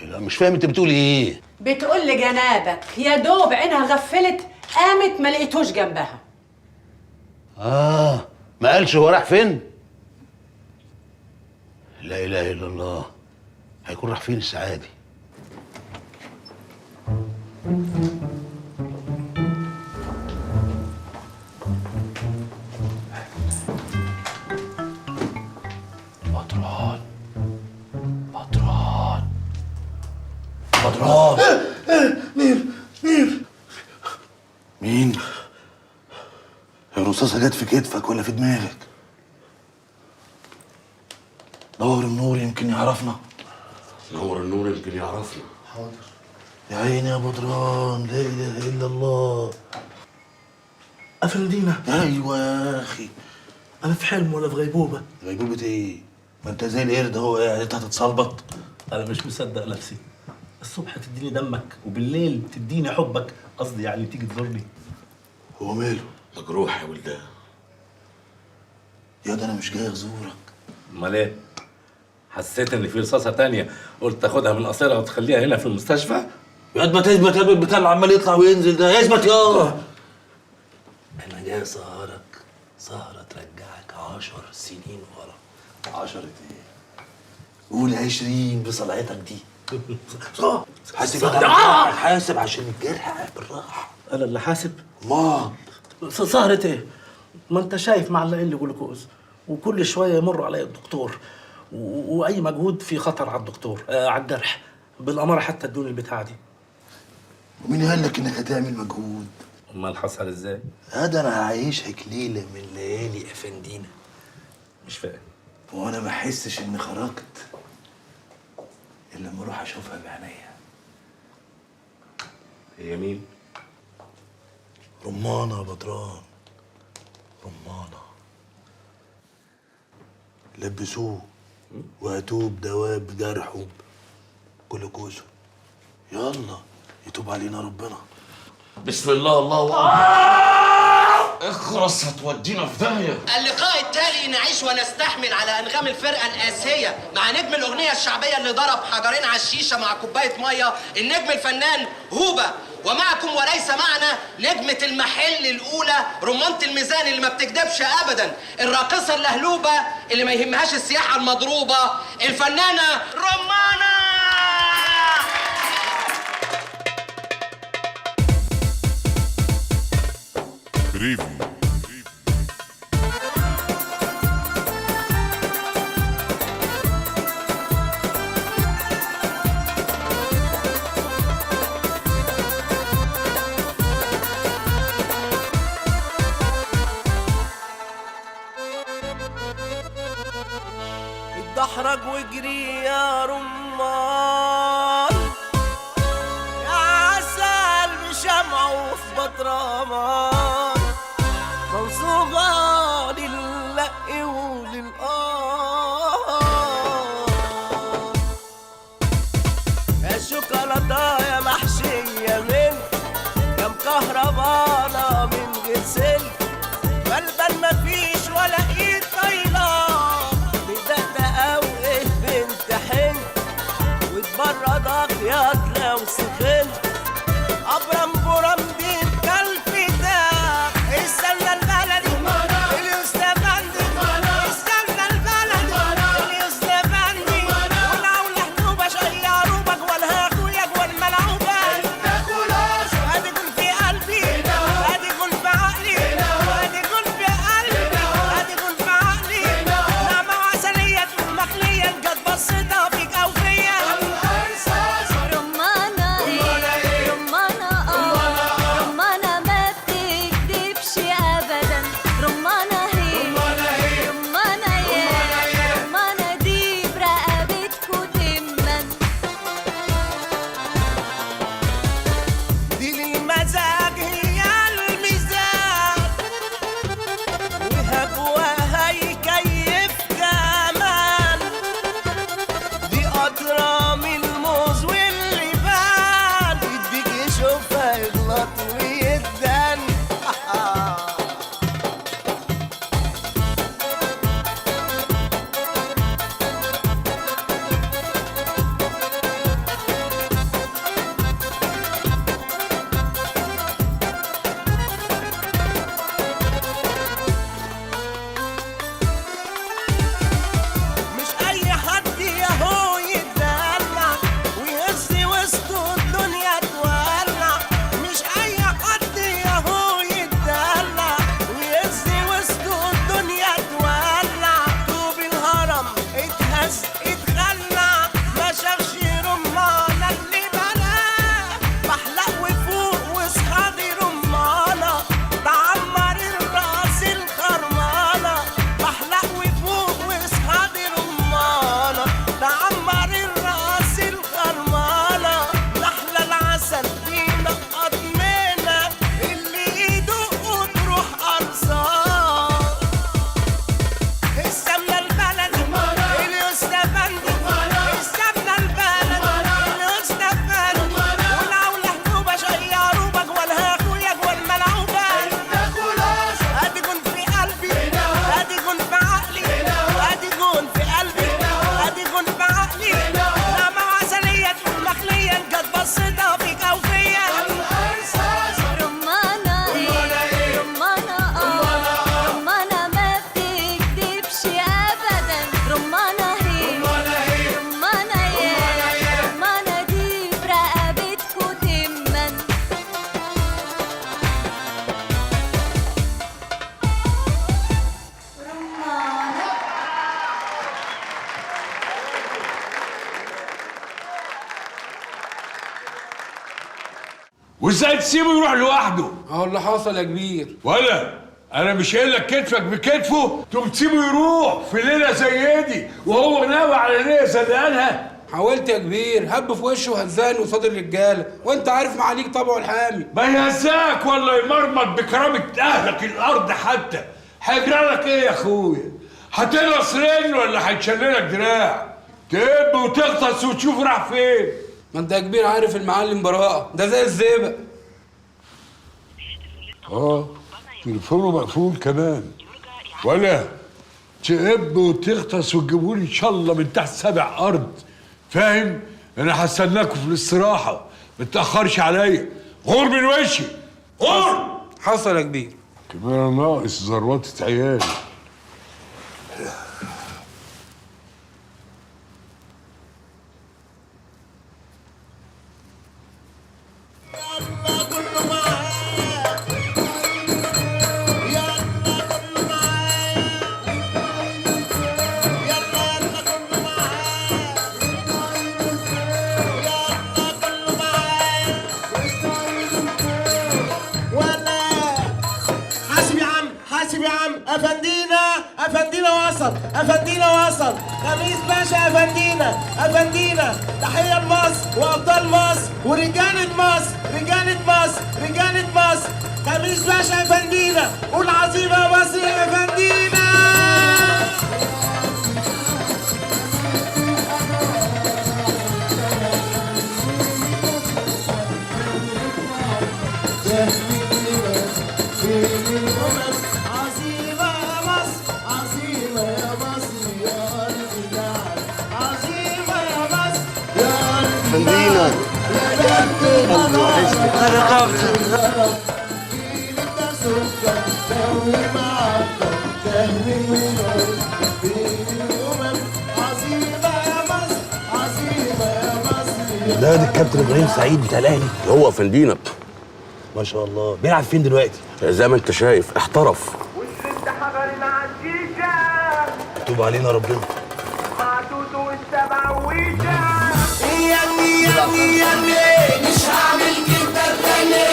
لا مش فاهم انت بتقولي ايه؟ بتقول لجنابك يا دوب عينها غفلت قامت ما لقيتوش جنبها. ما قالش هو راح فين؟ لا اله الا الله، هيكون راح فين الساعة دي؟ بدران بدران بدران. مين مين مين؟ الرصاصة جت في كتفك ولا في دماغك؟ دور النور يمكن يعرفنا. نور النور يمكن يعرفنا. حاضر. يا عيني يا بدران، لا اله الا الله. افندينا. ايوه يا اخي، انا في حلم ولا في غيبوبة؟ غيبوبة ايه؟ ما انت زي القرد اهو، يعني انت هتتصلبط. انا مش مصدق نفسي. الصبح تديني دمك وبالليل تديني حبك، قصدي يعني تيجي تزورني. هو ماله؟ مجروح يا ولدان. يا ده انا مش جاي ازورك. امال ايه؟ حسيت ان في رصاصة تانية قلت تاخدها من قصيرها وتخليها هنا في المستشفى؟ يا ما تثبت يا البتاع اللي عمال يطلع وينزل ده، اثبت يا. انا جاي اسهرك سهره ترجعك 10 سنين ورا. 10 ايه؟ قول 20 بصلعتك دي. حاسب حاسب عشان الجرح بالراحة. انا اللي حاسب؟ ما سهرة ايه؟ ما انت شايف معلقين لي جلوكوز وكل شوية يمر عليا الدكتور، واي مجهود في خطر على الدكتور، على الجرح بالاماره، حتى ادوني البتاعه دي. ومين قال لك انك هتعمل مجهود؟ امال حصل ازاي؟ هذا انا هعيشك ليلة من ليالي افندينا. مش فاهم. وانا ما احسش اني خرجت الا لما اروح اشوفها بعينيا. هي مين؟ رمانه يا بدران، رمانه. لبسوه وهاتوه بدواب جرحه جلوكوزه. يلا يتوب علينا ربنا. بسم الله الله اكبر. اخرس هتودينا في داهية. اللقاء التالي نعيش ونستحمل على انغام الفرقة القاسية مع نجم الاغنية الشعبية اللي ضرب حجرين على الشيشة مع كوباية مية، النجم الفنان هوبا. ومعكم وليس معنا نجمه المحل الاولى، رمانه الميزان اللي ما بتكدبش ابدا، الراقصه اللهلوبه اللي ما يهمهاش السياحة المضروبه، الفنانة رمانه. بريفيو. اتدحرج واجري يا رمان، يا عسل بشمعه في بطرمان، موصوفة للق وللقار. يا شوكولاتة يا محشية من يا مكهربانة من غير سلك، بلبل مفيش ولا ايد طايلة، بدقدقة وايه بنت حن، وتبردك يا لو سخنت، أبرم برم دي بكلفتك. استنى البلدي اليوستفندي، استنى البلدي اليوستفندي، والعولة حلوبة شيروبك ولا اخويا جوه الملعوبة. ادي جول في قلبي، ادي جول في عقلي، ادي جول في قلبي، ادي جول في عقلي. نعمة وعسلية تقول مخلية جت بصيتها فيك أو فيا. رمانة رمانة رمانة ما بتكدبش أبدا، رمانة هي رمانة يا رمانة دي برقبتكو تمن. دي للمزاج هي الميزان، وهبوها هيكيف كمان، دي قطرة من الموز واللبان، يديك يشوفها يغلط ويدان. مش اي حد ياهو يتدلع ويهز وسطه الدنيا تولع، مش اي حد ياهو يتدلع ويهز وسطه الدنيا تولع. طوب الهرم اتهز اتخلع، ما شافش رمانة اللي بلاه، بحلق وفوق واصحابي رمانة، تعمر الراس الخرمانة، بحلق وفوق واصحابي رمانة، تعمر الراس الخرمانة. نحلة العسل بينقط منك، اللي يدوق تروح أرصان. السمنة البلدي اليوستفندي، السمنة البلدي اليوستفندي، والعولة حلوبة شيروبك ولا اخويا جوه الملعوبة. ادي جون في قلبي، ادي جون في عقلي، ادي جون في قلبي، ادي جون في عقلي. نعمة وعسلية تقول مخلية جت بصيتها فيك أو فيا. رمانة رمانة رمانة ما بتكدبش أبدا، رمانة هي رمانة يا رمانة دي برقبتكو تمن. وازاي تسيبه يروح لوحده؟ اهو اللي حصل يا كبير. ولا انا مش قايل لك كتفك بكتفه؟ تقوم تسيبه يروح في ليلة زي دي وهو ناوي على ليلة زي اللي قالها؟ حاولت يا كبير، هب في وشه وهزاني قصاد الرجالة، وانت عارف معاليك طبعه الحامي. ما يهزاك ولا يمرمط بكرامة اهلك الارض حتى. هيجرى لك ايه يا اخويا؟ هتنقص رجل ولا هيتشللك دراع؟ تب وتغطس وتشوف راح فين. ما انت يا كبير عارف المعلم براءه ده زي الزيبق. تليفونه مقفول كمان. ولا تقب وتغطس وتجيبولي ان شاء الله من تحت 7 ارض، فاهم؟ انا هستناكم في الاستراحة، ما تتاخرش عليا. غور من وشي، غور. حصل يا كبير. كمان ناقص زروطه عيالي. افندينا وصل، افندينا وصل، خميس باشا افندينا، افندينا، تحية لمصر وابطال مصر ورجاله مصر، رجاله مصر، رجاله مصر، خميس باشا افندينا، قول عظيمة يا مصر يا افندينا. فندينا قلبي وحشني. ده الكابتن ابراهيم سعيد بتاع الاهلي. هو فندينا ما شاء الله. بيلعب فين دلوقتي؟ زي ما انت شايف احترف. مكتوب علينا ربنا. مش هعمل كده تاني،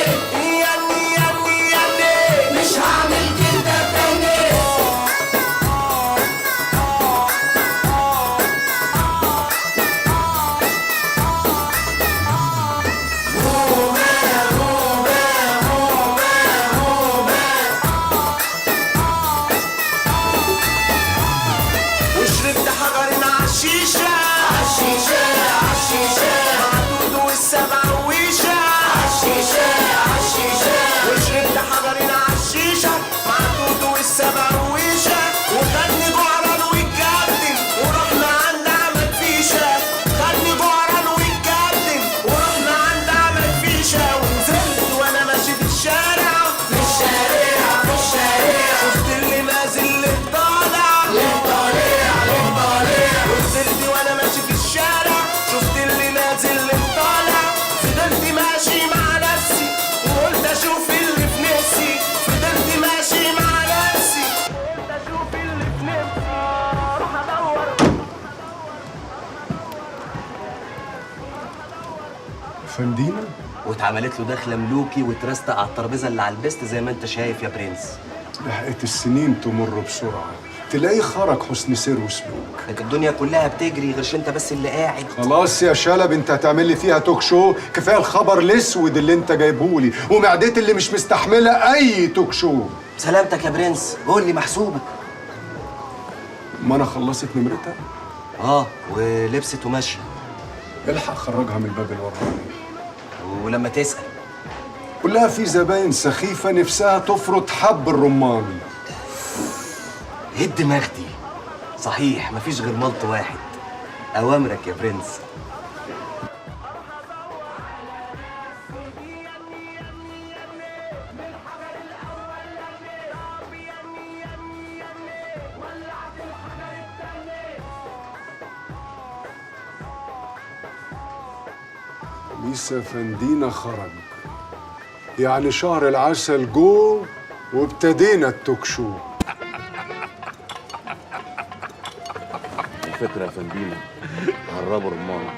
مش هعمل كده تاني. وشربت حجرين عالشيشة، عالشيشة عالشيشة، مع دودو والسبع ويشة، عالشيشة عالشيشة. وشربت حجرين عالشيشة مع دودو والسبع ويشة، وخدني جعران والكابتن ورحنا عند عماد فيشة، خدني جعران والكابتن ورحنا عند عماد فيشة. ونزلت وانا ماشي في الشارع، في الشارع في الشارع، شفت اللي نازل للطالع، للطالع للطالع. ونزلت وانا ماشي في الشارع، شفت اللي نازل للطالع، فضلت ماشي مع نفسي وقلت اشوف اللي في نفسي، فضلت ماشي مع نفسي وقلت اشوف اللي في نفسي، اروح ادور. فندينا واتعملت له دخله ملوكي واترستق على الترابيزة اللي على البست زي ما انت شايف يا برنس. لحقت السنين تمر بسرعة، تلاقيه خرج حسن سير وسلوك. لكن الدنيا كلها بتجري غيرش انت بس اللي قاعد. خلاص يا شلب، انت هتعمل لي فيها talk show؟ كفاية الخبر الاسود اللي انت جايبهولي ومعدتي اللي مش مستحمله اي talk show. سلامتك يا برنس، قول لي محسوبك. ما انا خلصت نمرتها؟ اه ولبست وماشية. الحق خرجها من الباب الوراني. ولما تسأل قول لها في زباين سخيفة نفسها تفرط حب الرمان. ايه الدماغ دي؟ صحيح مفيش غير ملط واحد. اوامرك يا برنس. لسه فندينا خرج، يعني شهر العسل جو وابتدينا التوك شو. الفكرة يا فندينا هربوا رمان.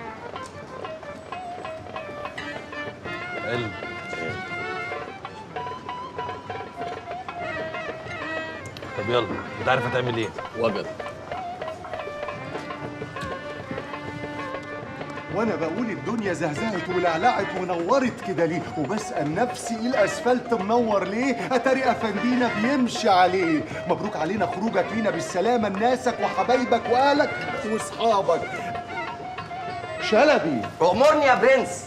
قلب طب يلا، انت عارف هتعمل ايه؟ وجب. وانا بقول الدنيا زهزهت ولعلعت ونورت كده ليه؟ وبسأل نفسي ايه الاسفلت منور ليه؟ اتاري افندينا بيمشي عليه. مبروك علينا خروجك لينا بالسلامة لناسك وحبايبك واهلك واصحابك. شلبي أمرني يا برنس.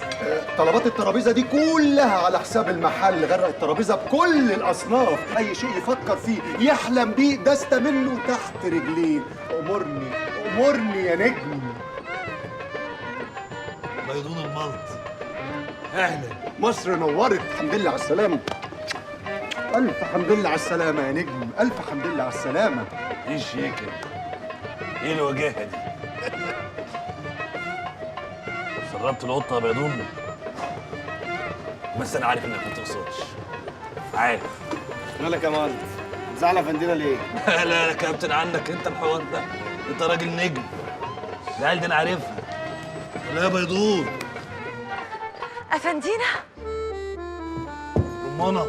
طلبات الترابيزة دي كلها على حساب المحل، غرق الترابيزة بكل الاصناف، اي شيء يفكر فيه يحلم بيه دست منه تحت رجليه. امرني امرني يا نجم. بيضون الملط. اهلا. مصر نورت، الحمد لله على السلامة. الف حمد لله على السلامة يا نجم، الف حمد لله على السلامة. ايه الشياكه دي؟ ايه الوجاهة دي؟ سربت القطة يا بيضون، بس انا عارف انك ما تقصدش. عارف. مالك يا مالت؟ زعل افندينا ليه؟ لا لا يا كابتن، عنك انت الحوار ده، انت راجل نجم. العيال دي انا عارفها. لا يا بيضون. افندينا. رمانه.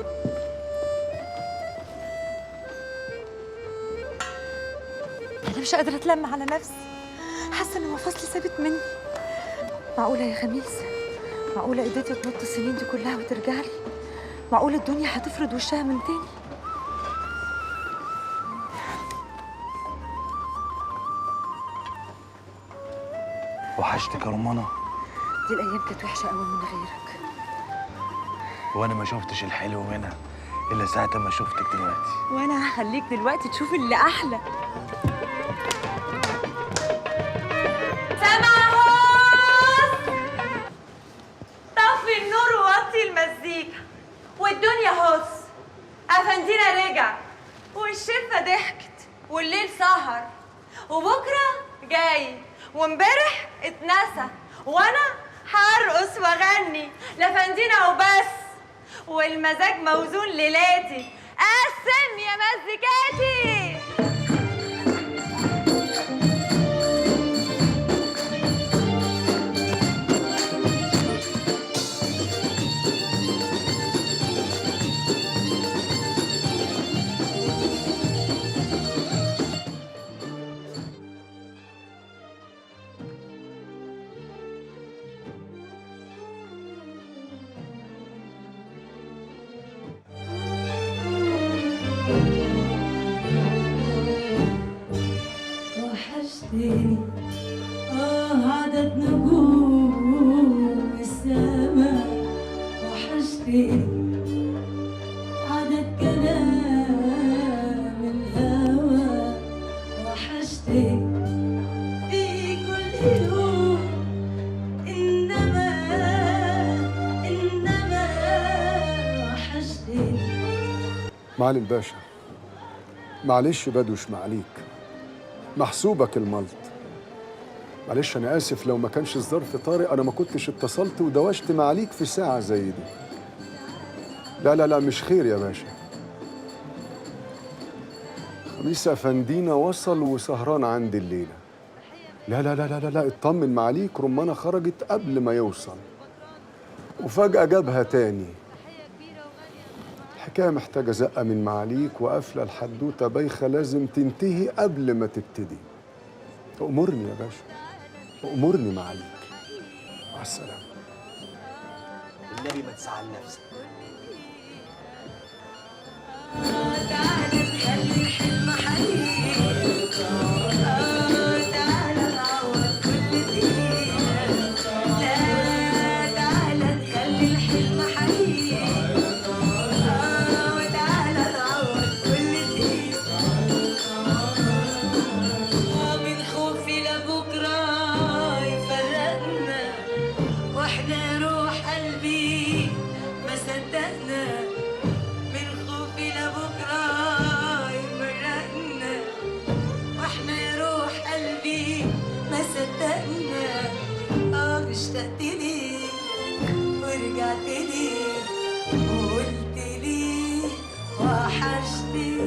انا مش قادرة اتلم على نفسي، حاسه ان مفاصلي سابت مني. معقولة يا خميس؟ معقولة قدرت تنط السنين دي كلها وترجع لي؟ معقولة الدنيا هتفرد وشها من تاني؟ وحشتك يا رمانه. دي الايام كانت وحشة قوي من غيرك. وانا ما شفتش الحلو منها الا ساعة ما شفتك دلوقتي. وانا هخليك دلوقتي تشوف اللي احلى. سامع هوس، طفي النور ووطي المزيكا والدنيا هوس. افندينا رجع والشفه ضحكت والليل سهر وبكره جاي وامبارح اتنسى، وانا هرقص واغني لافندينا وبس، والمزاج موزون ليلاتي. قسم يا مزيكاتي. وحشتني عدد نجوم السما، وحشتني عدد كلام الهوى، وحشتني في كل يوم. إنما إنما وحشتني. معالي الباشا، معلش بدوش معاليك، محسوبك الملط. معلش انا اسف لو ما كانش الظرف طارئ انا ما كنتش اتصلت ودوشت معاليك في ساعة زي دي. لا لا لا مش خير يا باشا. خميس افندينا وصل وسهران عندي الليلة. لا لا لا لا لا اطمن معاليك، رمانه خرجت قبل ما يوصل وفجاة جابها تاني. الحكاية محتاجة زقة من معاليك وقفلة الحدوتة بايخة لازم تنتهي قبل ما تبتدي. أمرني يا باشا، أمرني معاليك. مع السلامة. النبي ما تزعل نفسك. تعالى نخلي الحلم حقيقي، تعالى نعوض كل دقيقة. لا تعالى نخلي الحلم حقيقي، وتعالى نعوض كل دقيقة. ومن خوفي لبكرة يفرقنا، واحنا روح قلبي ما صدقنا. من خوفي لبكرة يفرقنا، واحنا روح قلبي ما صدقنا. اشتقت لي ورجعت لي وقلت لي وحشتني.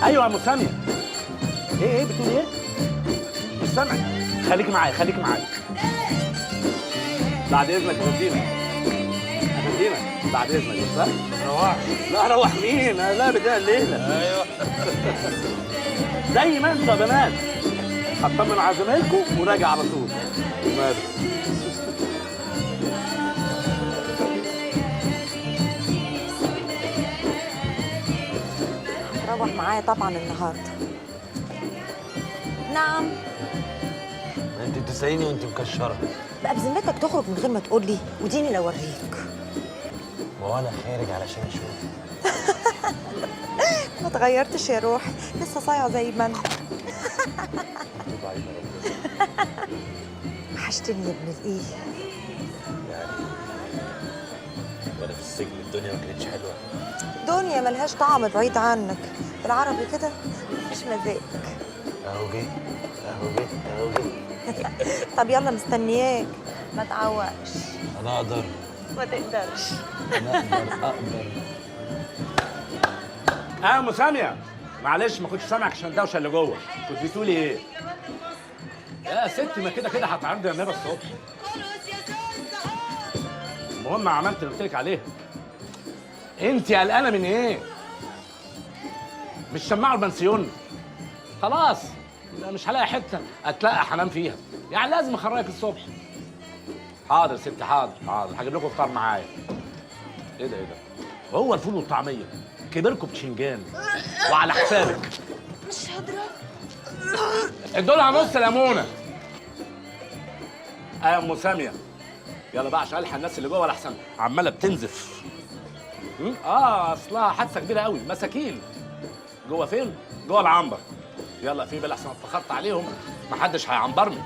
ايوه يا ام سامية. ايه بتقول ايه؟ مش سامعك. خليك معايا خليك معايا. بعد اذنك يا فندينا. يا فندينا بعد اذنك بس. ها؟ روحش. لا روح مين؟ انا لا بداية الليلة. ايوه. زي ما انتوا يا بنات. هطمن على زمايلكم وراجع على طول. ماله؟ روح معايا طبعا النهارده. نعم. ما انت بتسأليني وانت مكشره. بقى بذمتك تخرج من غير ما تقول لي وديني لو اوريك. ما هو انا خارج علشان اشوف. ما اتغيرتش يا روح، لسه صايعه زي ما انت. وحشتني يا ابن الايه. يعني وانا في السجن الدنيا ما كانتش حلوة. دنيا ملهاش طعم بعيد عنك، بالعربي كده مفيش مزاج. اهو جه اهو جه اهو جه. طب يلا مستنياك، ما تعوقش. انا اقدر. ما تقدرش. انا اقدر. اه ام سامية معلش ما كنتش سامعك عشان الدوشة اللي جوه، كنت بتقولي ايه؟ يا ستي ما كده كده هتعرضي يا نبى الصبح. المهم عملت اللي قلت لك عليه. انت قلقانة من ايه؟ مش شماعة البنسيون؟ خلاص يبقى مش هلاقي حتة اتلقى حنام فيها، يعني لازم اخرجك الصبح. حاضر يا ستي حاضر حاضر، هجيب لكم فطار معايا. ايه ده ايه ده؟ هو الفول والطعميه كبركم بتشنجان وعلى حسابك. مش هضرب. ادولها نص ليمونه. يا ام سامية يلا بقى عشان الحق الناس اللي جوه لحسن عماله بتنزف. اصلها حادثه كبيرة قوي، مساكين. جوه فين؟ جوه العنبر. يلا في بالي احسن اتفخرت عليهم محدش هيعنبرني.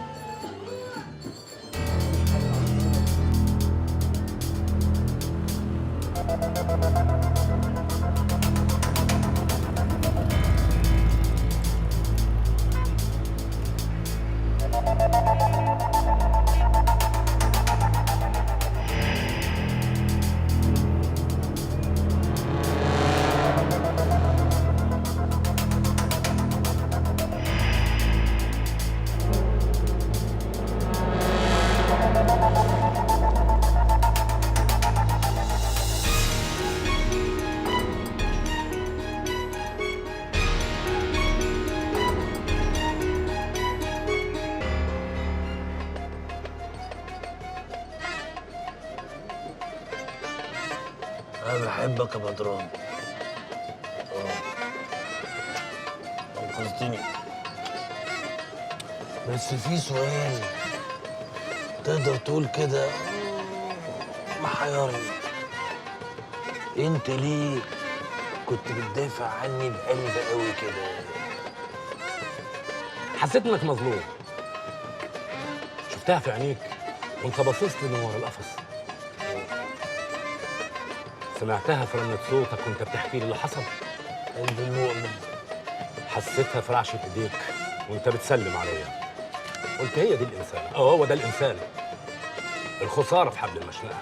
أنا بحبك يا بدران. أنقذتني. بس في سؤال تقدر تقول كده محيرني. أنت ليه كنت بتدافع عني بقلب قوي كده؟ حسيت إنك مظلوم. شفتها في عينيك وأنت باصص لي من ورا القفص. سمعتها في رنة صوتك وانت بتحكي لي اللي حصل. قلب المؤمن. حسيتها في رعشة ايديك وانت بتسلم عليا. قلت هي دي الانسانة، هو ده الانسان. الخسارة في حبل المشنقة.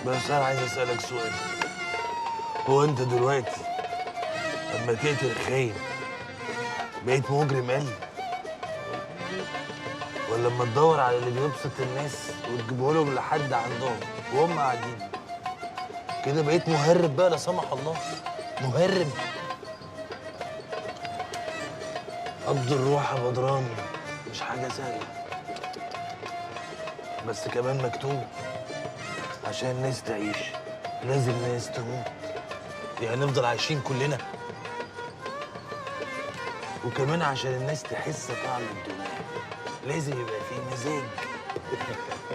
بس أنا عايز أسألك سؤال. هو أنت دلوقتي لما تقتل خاين بقيت مجرم قلب؟ ولا لما تدور على اللي بيبسط الناس وتجيبه لهم لحد عندهم وهم قاعدين كده بقيت مهرب بقى لا سمح الله؟ مهرب. قبض الروح يا بدران مش حاجة سهلة، بس كمان مكتوب عشان الناس تعيش لازم ناس تموت. يعني نفضل عايشين كلنا؟ وكمان عشان الناس تحس طعم الدنيا لازم يبقى فيه مزاج.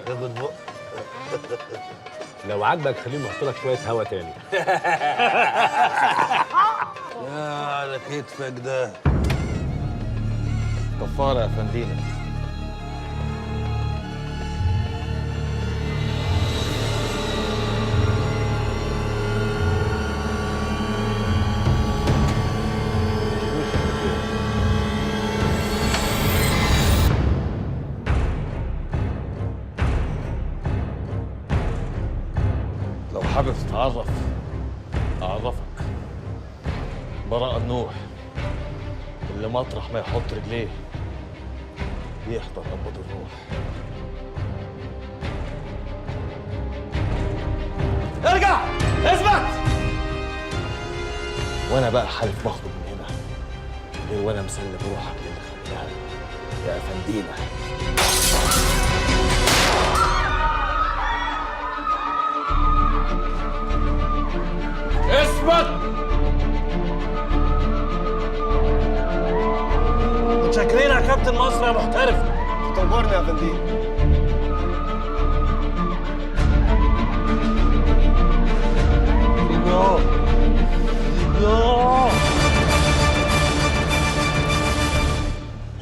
تاخد بق. لو عاجبك خليهم يحط لك شوية هوا تاني. يا على كتفك ده. كفارة يا فندينا. لو حابب تتعرف أعرفك. براء النوح اللي مطرح ما يحط رجليه بيحضر قبض الروح. ارجع اثبت. وانا بقى حالف بخرج من هنا غير وانا مسلم روحك للي خدتها يا افندينا. اثبت. متشكرين يا كابتن مصر يا محترف. تطورنا يا فندم.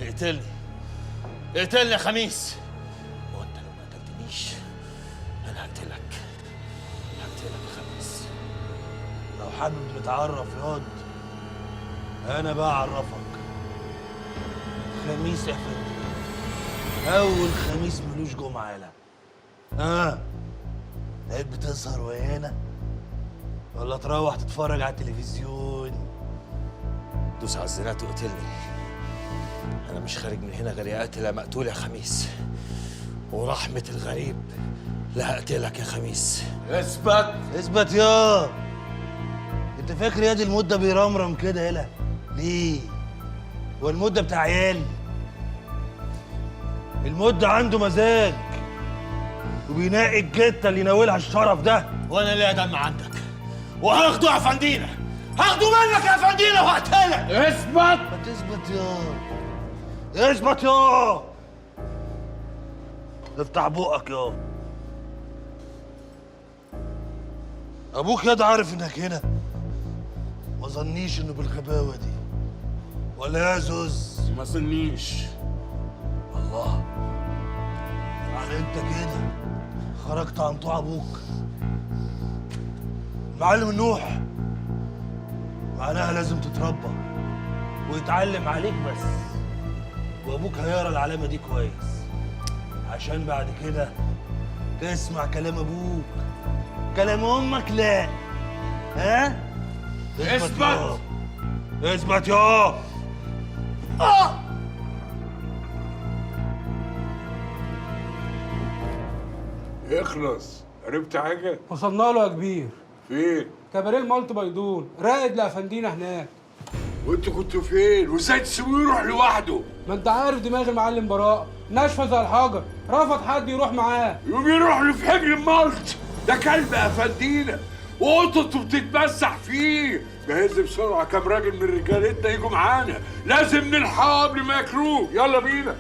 اقتلني اقتلني يا خميس. وانت لو ما قتلتنيش انا هقتلك، هقتلك يا خميس. لو حابب نتعرف ياض انا بقى اعرفك. خميس يا فندم، اول خميس ملوش جمعه. لا لقيت بتسهر ويانا ولا تروح تتفرج على التلفزيون؟ دوس على الزنات وقتلني. انا مش خارج من هنا غير يا قاتل يا مقتول يا خميس. ورحمة الغريب لا هقتلك يا خميس. اثبت اثبت يا انت فاكر يا دي المدة بيرمرم كده؟ يلا ليه؟ هو المدة بتاع عيال؟ المدة عنده مزاج وبينقي الجته اللي يناولها الشرف ده. وانا ليا دم عندك وهاخده يا فندينا، هاخده منك يا فندينا وهقتلك. اثبت. ما تثبت يا اثبت يا افتح بقك يا ابوك. ياض عارف انك هنا؟ ما ظنيش انه بالغباوه دي. ولا يا زوز؟ ما ظنيش. الله، يعني انت كده خرجت عن طوع ابوك. معلم النوح معناها لازم تتربى ويتعلم عليك بس، وابوك هيقرا العلامة دي كويس عشان بعد كده تسمع كلام ابوك. كلام امك لا. ها؟ اثبت اثبت يا اخلص. عرفت حاجة؟ وصلنا له يا كبير. فين؟ كباريه المالت بيضون، راقد لافندينا هناك. وانتوا كنتوا فين؟ وازاي تسيبوه يروح لوحده؟ ما انت عارف دماغ المعلم براء ناشفة زي الحجر، رفض حد يروح معاه. يقوم يروح له في حجر المالت، ده كلب افندينا وقطته بتتمسح فيه. جهز بسرعة كام راجل من رجالتنا يجوا معانا، لازم نلحقه قبل ما ياكلوه. يلا بينا.